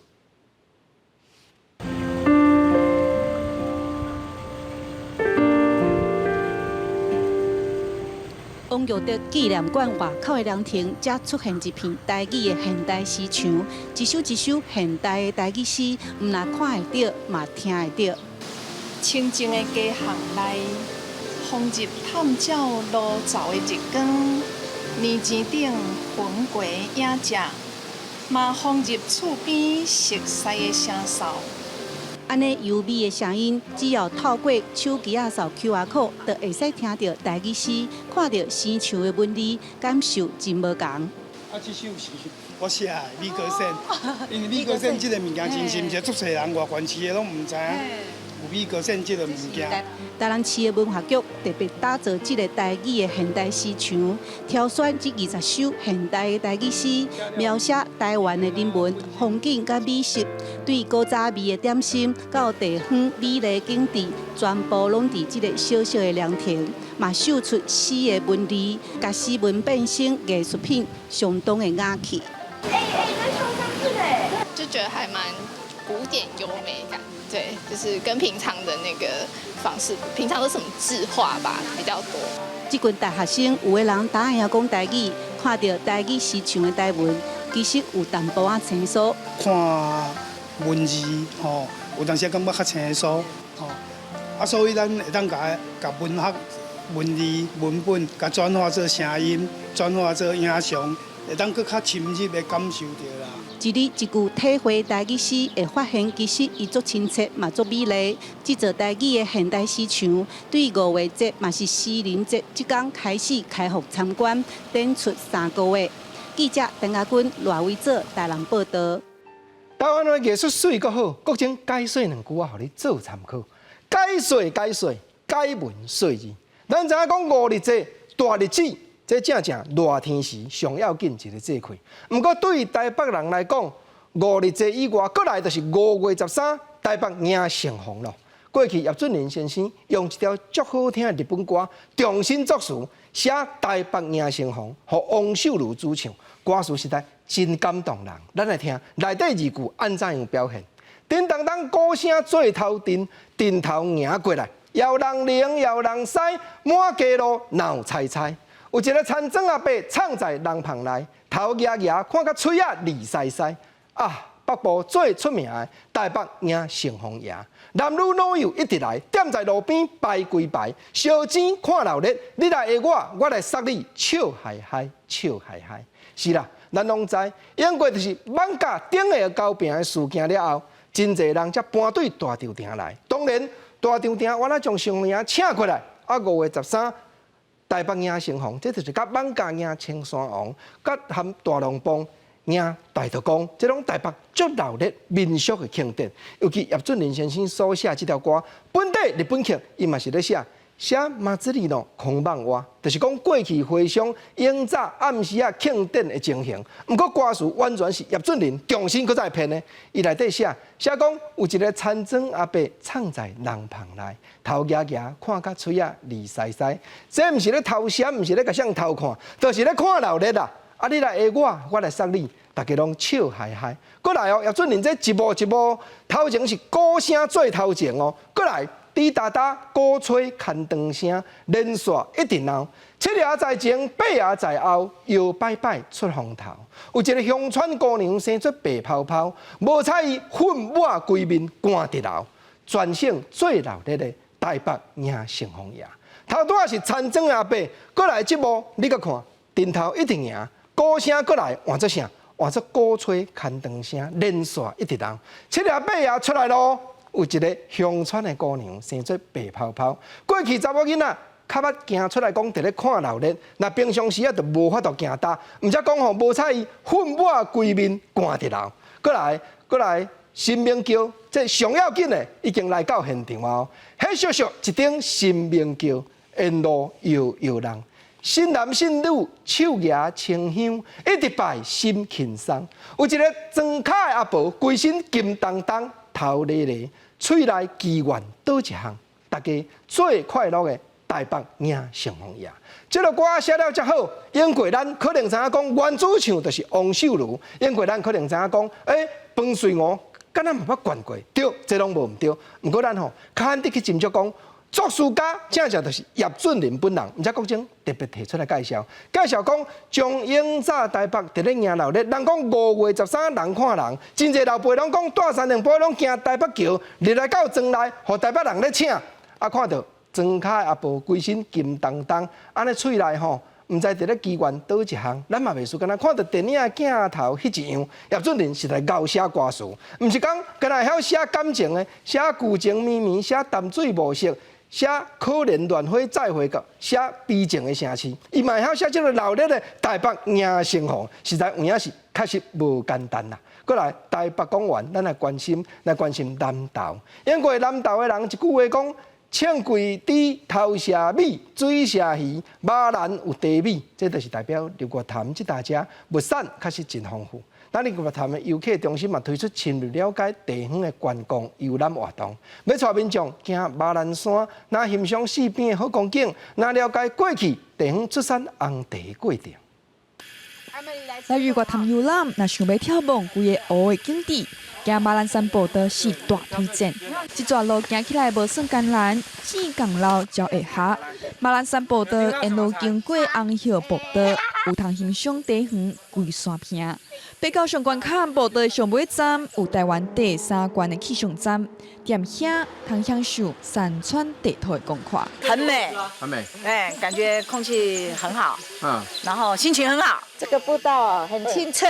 王育德紀念館外口的涼亭，才出現一片台語的現代詩牆，一首一首現代的台語詩，毋但看會著，嘛聽會著。清靜的街巷內，放入探照爐灶的日光，年錢頂雲過影射，嘛放入厝邊熟似的聲嗽。按呢優美的聲音，只要透過手機仔掃 QR code，就會使聽著台語詩，看著詩牆的文字，感受真無仝。啊，這首是我寫的《米糕鉎》，因為米糕鉎這個物件真實，毋是足濟人外縣市的攏毋知影有米糕鉎這個物件。台南市的文化局特別打造這個台語的現代詩牆，挑選這20首現代的台語詩，描寫台灣的人文、風景佮美食，對古早味的點心到地方美麗景致，全部攏佇這個小小的涼亭，嘛秀出詩的文字，共詩文變成藝術品，相當的雅氣。就覺得還蠻古典優美感，對，就是跟平常的那個方式，平常都什麼字畫吧比較多。這群大學生有的人膽會曉講台語，看著台語詩牆的台文，其實有淡薄仔生疏。看文字吼，有當時感覺較生疏吼，啊，所以咱會當共共文學、文字、文本，共轉化做聲音，轉化做影像，會當閣較深入的感受著啦。一字一句體會台語詩，會發現其實伊足親切，嘛足美麗。這座台語的現代詩牆，對五月節嘛是詩人節，這工開始開放參觀，展出3個月。記者陳亞君、賴維哲台南報道。台灣的藝術媠閣好，各種解說兩句仔，予你做參考。解說解說，解文說字。咱知影講五日節大日子。這正正熱天時上要緊一個節氣。毋過對台北人來講，五日節以外，閣來就是5月13，台北迎盛風咯。過去葉俊麟先生用一條足好聽的日本歌，重新作詞，寫台北迎盛風，予王秀如主唱，歌詞實在真感動人。咱來聽內底字句按怎樣表現？叮當當鼓聲做頭陣，陣頭迎過來，搖人龍，搖人狮，滿街路鬧猜猜。有一個田庄阿伯藏在人棚內，頭額額看甲喙仔膩澀澀。啊，北部最出名的台北迎盛風爺，男女老幼一直來，踮在路邊排規排，燒錢看鬧熱，你來下我，我來殺你，笑嗨嗨，笑嗨嗨。是啦，咱攏知，英國就是艋舺頂下交拚的事件了後，真濟人才搬對大稻埕來。當然，大稻埕我來將盛風爺請過來，啊，5月13。台北迎盛風，這就是佮艋舺迎青山王，佮含大龍峒迎大道公，這攏台北足鬧熱民俗的慶典。尤其葉俊麟先生所寫這條歌，本底日本曲，伊嘛是咧寫。寫馬子里諾空夢話，就是講過去回想永早暗時仔慶典的情形。毋過歌詞完全是葉俊麟重新閣再編的。伊內底寫寫講有一個田庄阿伯藏在人棚內，頭額額看甲喙仔膩澀澀。這毋是咧偷笑，毋是咧共誰偷看，就是咧看鬧熱啦。啊，你來下我，我來殺你，大家攏笑嗨嗨。閣來哦，葉俊麟這一步一步頭前是鼓聲做頭前哦，閣來。滴答答，鼓吹牽長聲，連續一直鬧。七爺在前，八爺在後，搖擺擺出風頭。有一個鄉村姑娘生出白泡泡，無彩伊粉抹規面，乾直流。全省最鬧熱的台北迎盛風爺，頭拄仔是田庄阿伯，閣來這幕，你閣看，陣頭一直贏，鼓聲閣來換做啥？換做鼓吹牽長聲，連續一直鬧。七爺八爺出來囉。有一個鄉村的姑娘生做白泡泡，過去查某囡仔較捌行出來講，佇咧看鬧熱，若平常時仔就無法度行焦，毋才講吼，無彩伊粉抹規面乾直流。閣來，閣來，神明轎，這上要緊的已經來到現場啊！彼小小一頂神明轎，沿路搖搖人，信男信女手舉清香，一直拜心輕鬆。有一个莊跤的阿婆，規身金當當，頭咧咧，喙內祈願佗一項，大家最快樂的台北迎城隍爺。這个歌寫了遮好，因過咱可能知影講原主唱就是王秀茹，因過咱可能知影講，彭瑞娥，敢若嘛捌冠過，對，這攏無毋對。毋過咱吼較罕得去斟酌講，作詞家正正就是葉俊麟本人，毋知國政特別提出來介紹，介紹講將永早台北佇咧迎鬧熱，人講5月13人看人，真濟老輩攏講蹛三重埔攏行台北橋，入來到莊內，予台北人咧請，啊看著莊跤的阿婆規身金當當，按呢喙內吼，毋知佇咧祈願佗一項，咱嘛袂輸，敢若看著電影鏡頭彼一樣，葉俊麟實在𠢕寫歌詞，毋是講敢若會曉寫感情的，寫舊情綿綿，寫淡水暮色，寫可憐亂花再會閣，寫悲情的城市，伊嘛會曉寫這個鬧熱的台北迎城隍，實在有影是確實無簡單啦。過來台北講完，咱來關心，來關心南投，因為南投的人一句話講。唱桂豬、頭蛇米、水蛇魚、馬蘭有茶米，這就是代表日月潭這搭遮物產確實真豐富。咱日月潭的遊客中心嘛推出深入了解地方的觀光遊覽活動，欲帶民眾行馬蘭山，若欣賞四邊的好光景，若了解過去地方出產紅茶的過程。來日月潭遊覽，若想欲眺望規個湖的景致，行馬蘭山步道是大推薦。這逝路行起來無算艱難，只仝路才會合。馬蘭山步道沿路經過紅葉步道，有通欣賞地方規山坪。爬到上懸坎步道的上尾站，有台灣第三懸的氣象站，踮遐通享受山川地圖的廣闊。很美，很美，哎，感覺空氣很好，然後心情很好。這個步道很清澈，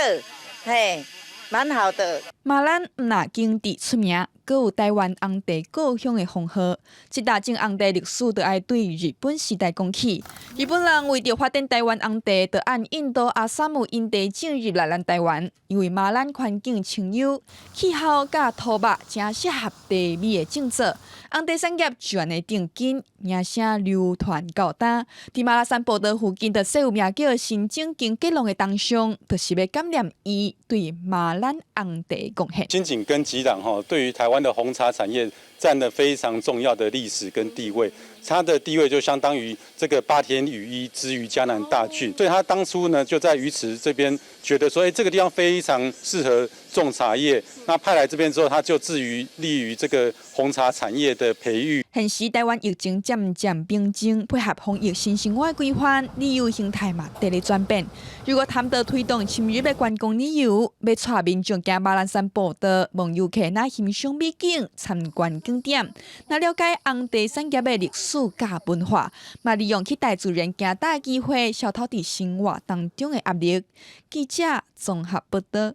嘿，蠻好的。馬蘭毋若景致出名，閣有台灣紅茶故鄉的封號。這搭種紅茶歷史，就愛對日本時代講起。日本人為著發展台灣紅茶，就按印度阿薩姆飲茶種入來咱台灣。因為馬蘭環境清幽，氣候佮土壤誠適合茶米的種植，紅茶產業就按呢定根，名聲流傳到今。佇馬蘭山步道附近，就設有名叫新井金吉隆的銅像，就是欲感念伊對馬蘭紅茶的貢獻。今井跟吉朗哈，對於台灣的紅茶產業佔了非常重要的歷史跟地位，它的地位就相當於這個八田與一之於嘉南大圳，所以他當初呢就在魚池這邊覺得說，這個地方非常適合種茶葉，那派來這邊之後，他就致於力於這個紅茶產業的培育。現時台灣疫情漸漸平靜，配合防疫新生活規範，旅遊形態嘛佇咧轉變。如果探討推動深入的觀光旅遊，欲帶民眾行馬蘭山步道，望遊客若欣賞美景、參觀景點，若了解紅茶產業的歷史佮文化，嘛利用去大自然行踏的機會，消除佇生活當中的壓力。記者綜合報道。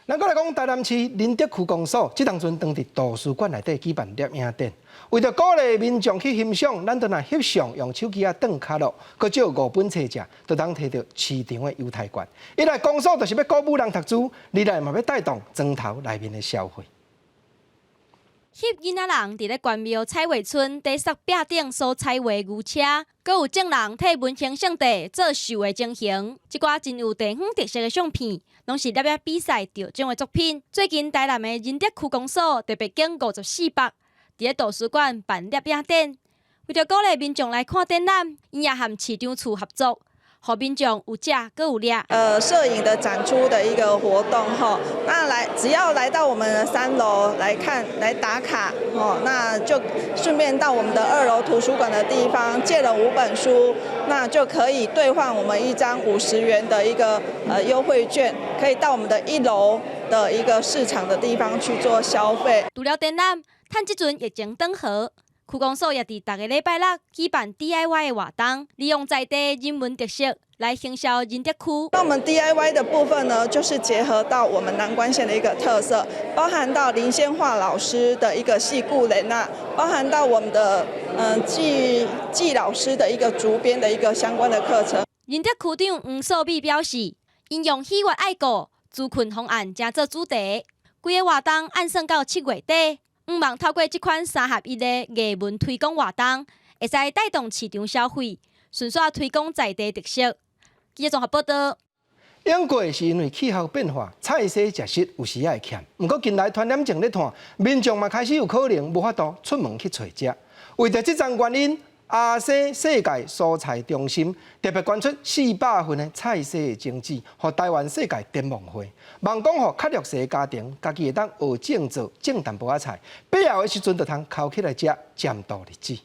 咱閣來講台南市仁德區公所，這當陣當佇圖書館內底舉辦攝影展，為著鼓勵民眾去欣賞，咱都若翕相用手機仔轉跤落，閣借五本冊食，就通提著市場的優待券。一來公所就是欲鼓舞人讀書，二來嘛欲帶動莊頭內面的消費。翕囡仔人佇咧關廟彩畫村底雪壁頂所彩畫牛車，閣有眾人替文興聖地做秀的情形。這寡真有地方特色的相片，攏是攝影比賽得獎的作品。最近台南的仁德區公所特別揀54幅，佇咧圖書館辦攝影展，為著鼓勵民眾來看展覽，𪜶也和市長處合作。予民眾有食閣有掠。攝影的展出的一個活動哈，那來只要來到我們的三樓來看來打卡哦，那就順便到我們的二樓圖書館的地方借了五本書，那就可以兌換我們一張50元的一個優惠券，可以到我們的一樓的一個市場的地方去做消費。除了展覽，趁這陣疫情轉好。區公所也佇逐个禮拜六舉辦 DIY 的活動，利用在地人文特色來行銷仁德區。那我們 DIY 的部分呢，就是結合到我們南關縣的一個特色，包含到林先樺老師的一個戲故人啊，包含到我們的紀紀老師的一個竹編的一個相關的課程。仁德區長黃素美表示，𪜶用喜悅愛顧紓困方案，成做主題，規个活動按算到7月底。向望透過這款三合一的藝文推廣活動，會使帶動市場消費，順紲推廣在地特色。記者綜合報道。英國是因為氣候變化，菜蔬食食有時也會欠。毋過近來傳染症咧湠，民眾嘛開始有可能無法度出門去揣食。為著這層原因，亞西世界蔬菜中心特別捐出400份的菜蔬的種子，予台灣世界展望會，望講予較弱勢家庭，家己會當學種做種淡薄仔菜，必要的時陣就通剾起來食，佔度日子。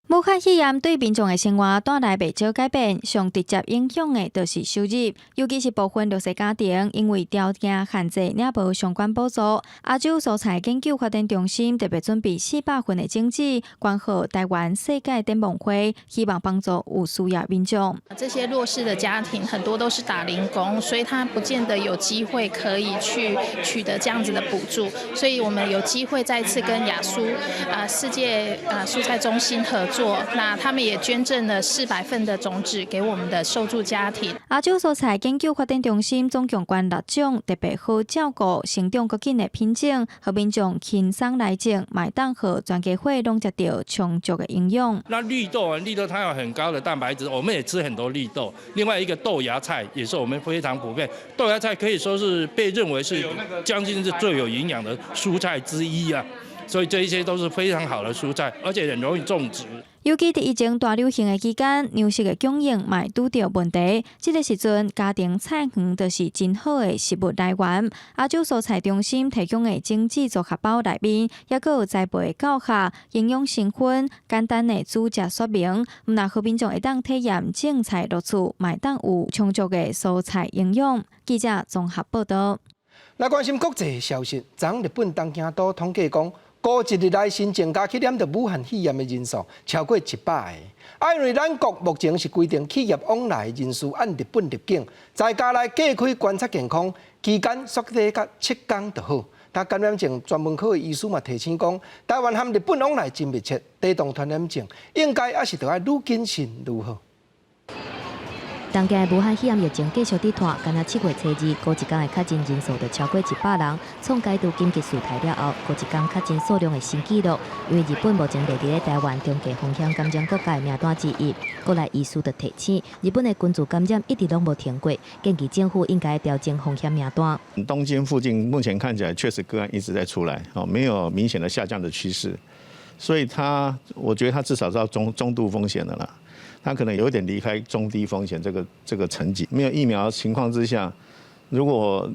武漢肺炎對民眾的生活帶來袂少改變，上直接影響的就是收入，尤其是部分弱勢家庭，因為條件限制，領無相關補助。亞洲蔬菜研究發展中心特別準備400份的種子，捐予台灣世界展望會，希望幫助有需要民眾。這些弱勢的家庭很多都是打零工，所以他不見得有機會可以去取得這樣子的補助，所以我們有機會再次跟亞蔬啊世界啊蔬菜中心合作。那他們也捐贈了400份的種子給我們的受助家庭。亞洲蔬菜研究發展中心總共捐六種特別好照顧、成長閣緊的品種，予民眾輕鬆來種，嘛會當予全家伙攏食著充足的營養。那綠豆啊，綠豆它有很高的蛋白質，我們也吃很多綠豆。另外一個豆芽菜也是我們非常普遍，豆芽菜可以說是被認為是將近是最有營養的蔬菜之一啊。所以這一些都是非常好的蔬菜，而且很容易種植。尤其佇疫情大流行的期間，糧食的供應嘛會拄著問題。這個時陣，家庭菜園就是真好的食物來源。亞洲蔬菜中心提供的種子組合包內面，猶閣有栽培教學、營養成分、簡單的煮食說明，毋但予民眾會當體驗種菜樂趣，嘛會當有充足的蔬菜營養。記者綜合報道。來關心國際消息，昨日本東京都統計講，過一日來新增加去染著武漢肺炎的人數超過100個。啊，因為咱國目前是規定企業往來人士按日本入境，在家內隔開觀察健康期間縮短到7天就好。但感染症專門科的醫師嘛提醒講，台灣和日本往來真密切，抵擋傳染症應該猶是著愛愈謹慎愈好。東京的武漢肺炎疫情繼續佇湠，敢若7月初2，過一工的確診人數就超過100人，創解除緊急事態了後，過一工確診數量的新紀錄。因為日本目前列佇咧台灣中低風險感染國家的名單之一，國內醫師就提醒，日本的群聚感染一直攏無停過，建議政府應該調整風險名單。東京附近目前看起來確實個案一直在出來，哦，沒有明顯的下降的趨勢，所以它，我覺得它至少到中中度風險的啦。他可能有點離開中低風險這個層級，沒有疫苗情況之下，如果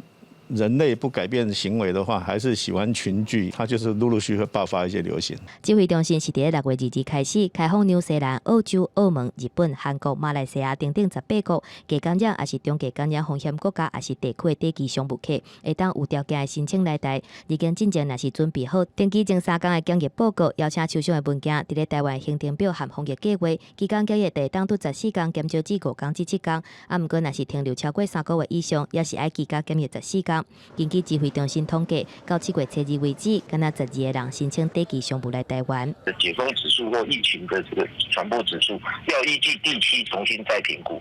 人類不改變行為的話，還是喜歡群聚，它就是陸陸續續會爆發一些流行。指揮中心是佇6月22開始開放紐西蘭、澳洲、澳門、日本、韓國、馬來西亞等等18國，低感染抑是中低感染風險國家，抑是地區的短期商務客，會當有條件的申請來台。入境進前若是準備好登機前3工的檢疫報告，邀請手上的文件，佇咧台灣行程表和防疫計劃，期間檢疫會當拄14工減少至5工至7工。啊，毋過若是停留超過3個月以上，也是愛居家檢疫14工。根據指揮中心統計，到7月初2為止，敢若12個人申請短期商務來台灣。解封指數或疫情的這個傳播指數，要依據地區重新再評估，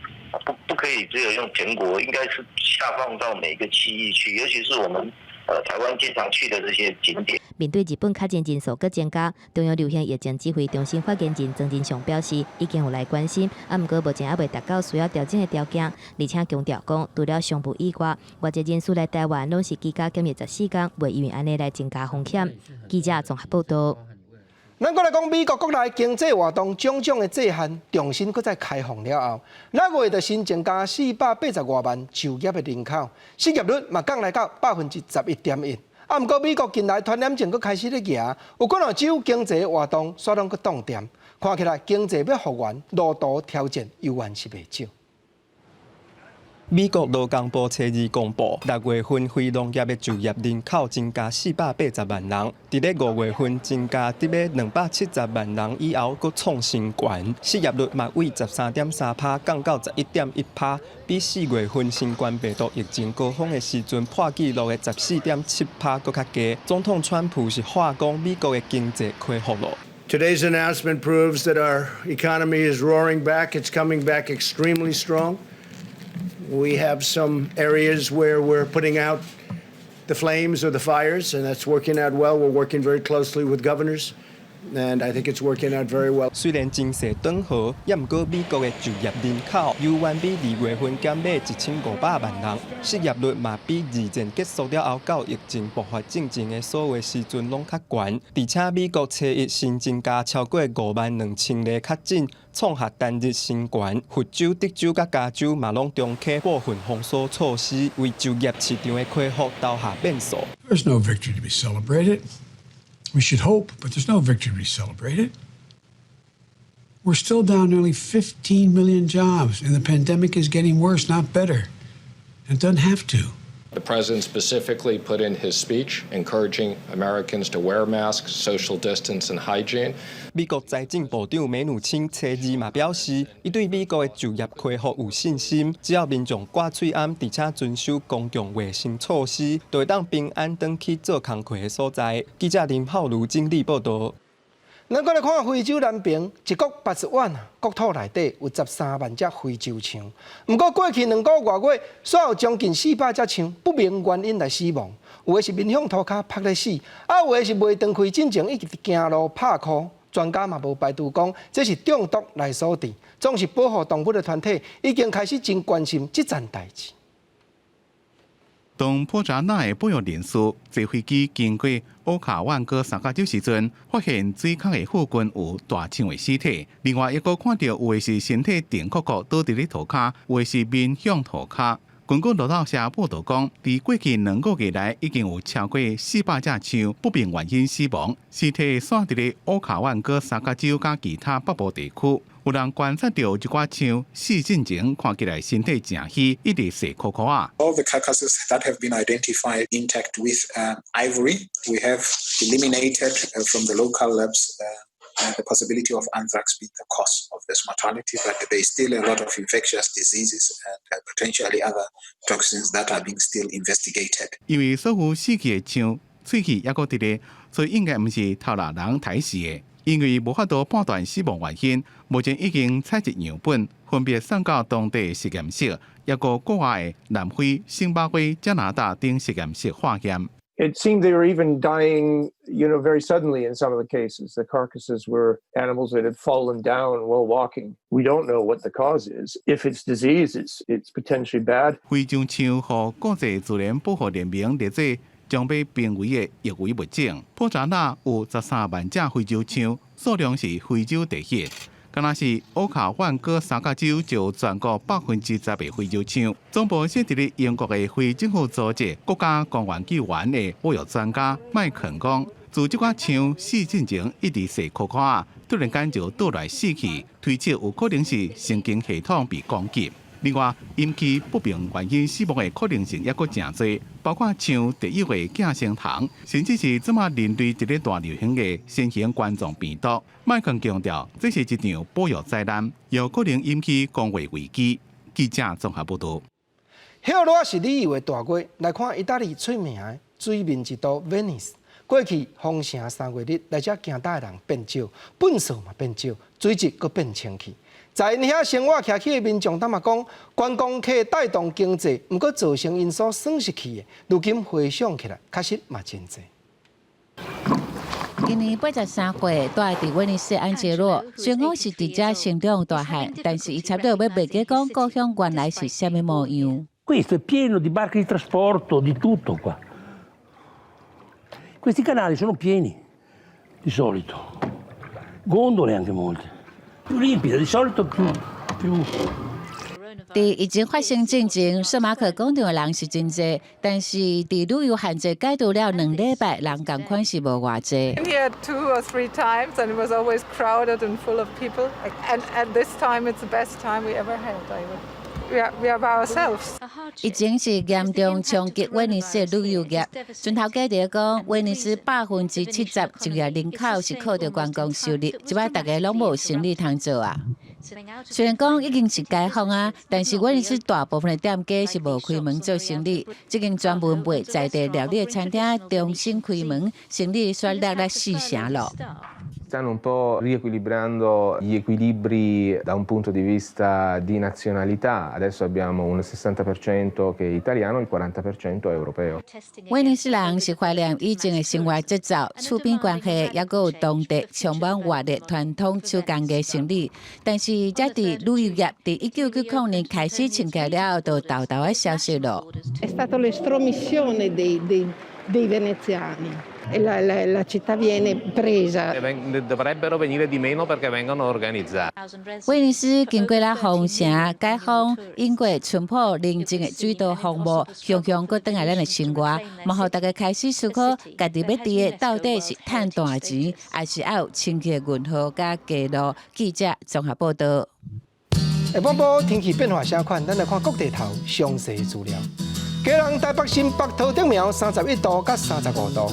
不可以只有用全國，應該是下放到每個區域去，尤其是我們台灣經常去的這些景點。面對日本確診人數閣增加，中央流行疫情指揮中心發言人莊人祥表示，已經有來關心，啊，毋過目前猶未達到需要調整的條件，而且強調講，除了商務以外，外籍人士來台灣攏是居家檢疫14工，袂因為按呢來增加風險。記者綜合報道。咱閣來講美國國內經濟活動種種的制限重新閣再開放了後，6月就新增加480外萬就業的人口，失業率嘛降來到11.1%。啊，毋過美國近來傳染症閣開始咧行，有幾若州經濟活動煞攏閣凍定，看起來經濟欲復原，路途挑戰猶原是袂少。美國勞工部初二公布，6月份非農業的就業人口增加480萬人，佇咧5月份增加得欲270萬人以後，閣創新高，失業率嘛為13.3趴降到11.1趴，比4月份新冠病毒疫情高峰的時陣破紀錄的14.7趴閣較低。總統川普是話講美國的經濟恢復咯。 Today's announcement proves that our economy is roaring back. It's coming back extremely strong. We have some areas where we're putting out the flames or the fires, and that's working out well. We're working very closely with governors. And I think it's working out very well. 雖然真濟轉好，也毋過美國的就業人口猶原比2月份減碼1500萬人，失業率嘛比二戰結束了後到疫情爆發進前的所有時陣攏較懸。而且美國初一新增加超過5萬2千例確診，創下單日新懸。佛州、德州佮加州嘛攏重啟部分封鎖措施，為就業市場的恢復留下變數。 There's no victory to be celebrated. We should hope, but there's no victory to be celebrated. We're still down nearly 15 million jobs, and the pandemic is getting worse, not better. It doesn't have to. The president specifically put in his speech encouraging Americans to wear masks, social distance, and hygiene. 美國財政部長梅努欽初二嘛表示，伊對美國的就業恢復有信心，只要民眾掛喙罨，而且遵守公共衛生措施，就會當平安轉去做工課的所在。記者林浩如整理報道。咱閣來看非洲南爿一國80萬啊，國土內底有13萬隻非洲象。毋過過去2個外月，煞有將近400隻象不明原因來死亡，有的是面向塗跤曝咧死，啊有的是袂斷氣進前一直行路拍箍。專家嘛無排除講這是中毒來所致。總是保護動物的團體已經開始真關心這層代誌。當波札那的保育人士坐飛機經過奧卡萬哥三角洲時陣，發現水坑的附近有大象的屍體。另外，抑閣看著有的是身體定確確倒佇咧塗跤，有的是面向塗跤。根據路透社報導講，佇過去2個月內已經有超過400隻象不明原因死亡，屍體散佇咧奧卡萬哥三角洲佮其他北部地區。有人觀察著一寡象死進前看起來身體誠虛，一直踅箍箍仔。 All the carcasses that have been identified intact with ivory, we have eliminated from the local labs the possibility of anthrax being the cause of this mortality, but there is still a lot of infectious diseases and potentially other toxins that are being still investigated. 因為所有死去的象喙齒猶閣佇咧，所以應該毋是頭路人刣死的。因為無法度判斷死亡原因，目前已經採集樣本，分別送到當地實驗室，抑閣國外的南非、星巴圭、加拿大等實驗室化驗。 It seemed they were even dying very suddenly in some of the cases. The carcasses were animals that had fallen down while walking. We don't know what the cause is. If it's disease, it's potentially bad. 非洲象予國際自然保護聯盟列做將欲瀕危的易危物種。波札那有13萬隻非洲象，數量是非洲第一。敢若是奧卡萬哥三角洲就全國10%的非洲象。總部設佇咧英國的非政府組織國家公園救援的保育專家麥肯講，自這寡象死進前一直踅箍箍仔，突然間就倒來死去，推測有可能是神經系統被攻擊。另外，引起不明原因死亡的可能性抑閣誠濟，包括象特有的寄生蟲，甚至是這馬人類佇咧大流行的新型冠狀病毒。麥肯強調，這是一場保育災難，有可能引起公衛危機。記者綜合報導。歇熱是旅遊的大月，來看意大利出名的水面之都威尼斯。過去封城3月日，來遮行搭的人變少，糞埽嘛變少，水質閣變清氣。在𪜶遐生活徛起的民眾，坦白講，觀光客帶動經濟，毋過造成𪜶所損失去的，如今回想起來，確實嘛真濟。今年83歲，住佇威尼斯安傑洛，雖然講是佇遮成長大漢，但是伊差不多欲袂記講故鄉原來是啥物模樣。 Questo è pieno di barche di trasporto, di tutto qua. Questi canali sono pieni, di solito. Gondole anche molte. Più limpida, di solito più più 佇疫情發生進前，聖馬可廣場的人是真濟，但是佇旅遊限制解除了2禮拜，人仝款是無偌濟。 Here two or three times, and it was always crowded and full of people. And this time it's the best time we ever had. We are by ourselves. 疫情是嚴重衝擊威尼斯的旅遊業。船頭家佇講，威尼斯70%就業人口是靠著觀光收入，這擺逐家攏無生意通做啊。雖然講已經是解封啊，但是威尼斯大部分的店家是無開門做生意。這間專門賣在地料理的餐廳重新開門，生意煞落來四成咯。Stanno un po' riequilibrando gli equilibri da un punto di vista di nazionalità. Adesso abbiamo un 60% che è italiano, il 40% è europeo. 威尼斯人是懷念以前的生活節奏、厝邊關係，抑閣有當地充滿活力傳統手工藝生理。但是，這佇旅遊業佇1990年開始衝起了後，就沓沓仔消失咯。 È stata l'estromissione dei veneziani e la città viene presa. Dovrebbero venire di meno perché vengono organizzati. 威尼斯經過了封城、解封，經過淳樸寧靜的水道風貌，雄雄閣轉來咱的生活，嘛予大家開始思考，家己欲佇的到底是趁大錢，抑是愛有清氣的運河佮街路？記者綜合報道。下晡晡天氣變化啥款？咱來看各地頭詳細資料。基隆、台北、新北、桃竹苗31度佮35度。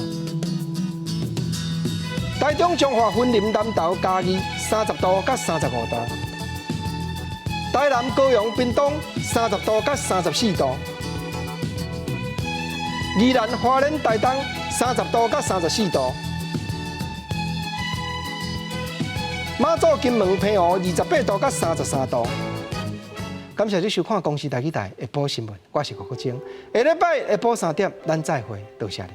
台中彰化、雲林、南投、嘉義30度佮35度。台南、高雄、屏東30度佮34度。宜蘭、花蓮、台東30度佮34度。馬祖、金門、澎湖28度佮33度。感謝你收看《公視台語台》下晡新聞，我是郭國清。下禮拜下晡3點，咱再會，多謝你。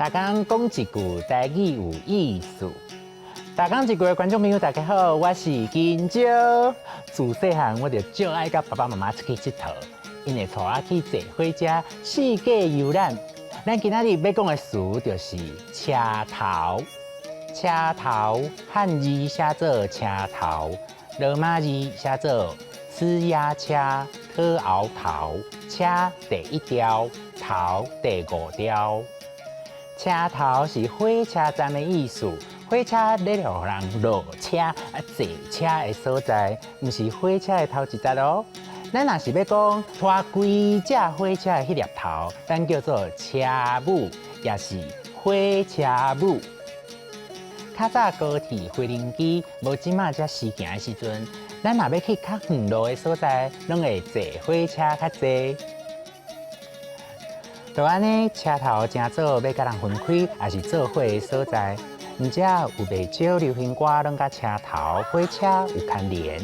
逐工講一句台語有意思。逐工一句的觀眾朋友，大家好，我是金蕉。自細漢我就足愛佮爸爸媽媽出去𨑨迌，𪜶會帶我去坐火車四界遊覽。咱今仔日欲講的詞就是車頭。車頭漢字寫做車頭，羅馬字寫做呲牙車特熬頭。車第一條，頭第五條。車頭是火車站的意思，火車咧予人落車啊坐車的所在，毋是火車的頭一節哦。咱若是欲講拖規隻火車的彼粒頭，咱叫做車母，也是火車母。較早高鐵飛輪機無這馬遮時行的時陣，咱若欲去較遠路的所在，攏會坐火車較濟。就按呢，車頭誠早欲佮人分開，抑是做伙的所在。毋遮有袂少流行歌，攏佮車頭火車有牽連。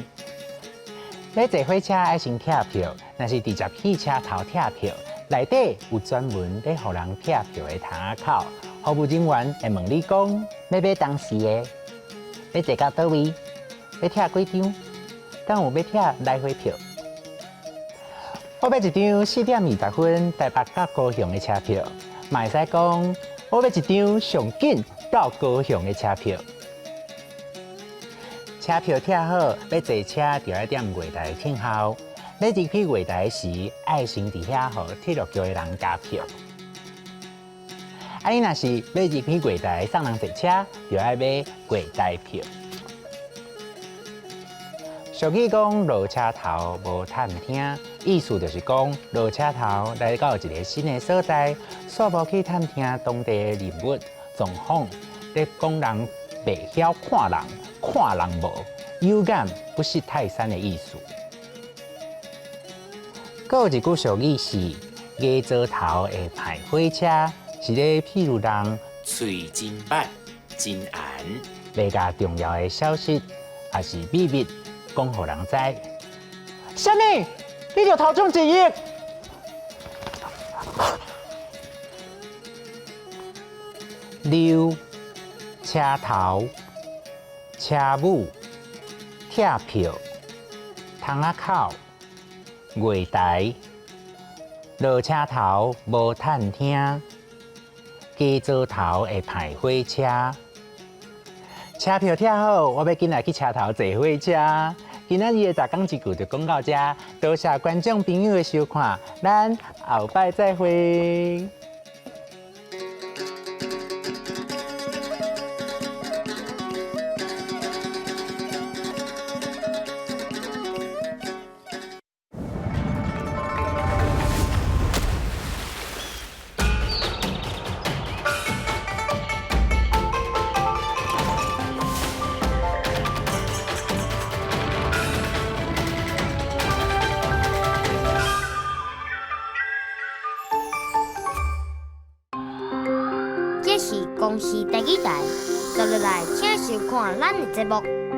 欲坐火車愛先拆票，若是直接去車頭拆票，內底有專門咧予人拆票的窗仔口，服務人員會問你講，欲買當時的，欲坐到佗位，欲拆幾張，敢有欲拆來回票？我欲一張4點20分台北到高雄的車票，嘛會使講我欲一張上緊到高雄的車票。車票拆好，欲坐車就愛踮月台等候。欲入去月台時，愛先佇遐予鐵路局的人加票。啊，你若是欲入去月台送人坐車，就愛買月台票。俗語講落車頭無探聽，意思就是講落車頭來到一个新的所在，煞無去探聽當地的人物狀況，咧講人袂曉看人，看人無有眼不識泰山的意思。閣有一句俗語是牙槽頭會歹火車，是咧譬如人喙真歹、真絚，欲共重要的消息，抑是秘密講予人知。啥物？你著頭獎一億？溜車頭、車母、拆票、窗仔口、月台、落車頭無探聽，加槽頭會歹火車，車車票拆好，我欲緊來去車頭坐火車。今仔日的逐工一句就講到遮，多謝觀眾朋友的收看，咱後擺再會。這是公視第二台，接落來請收看咱的節目。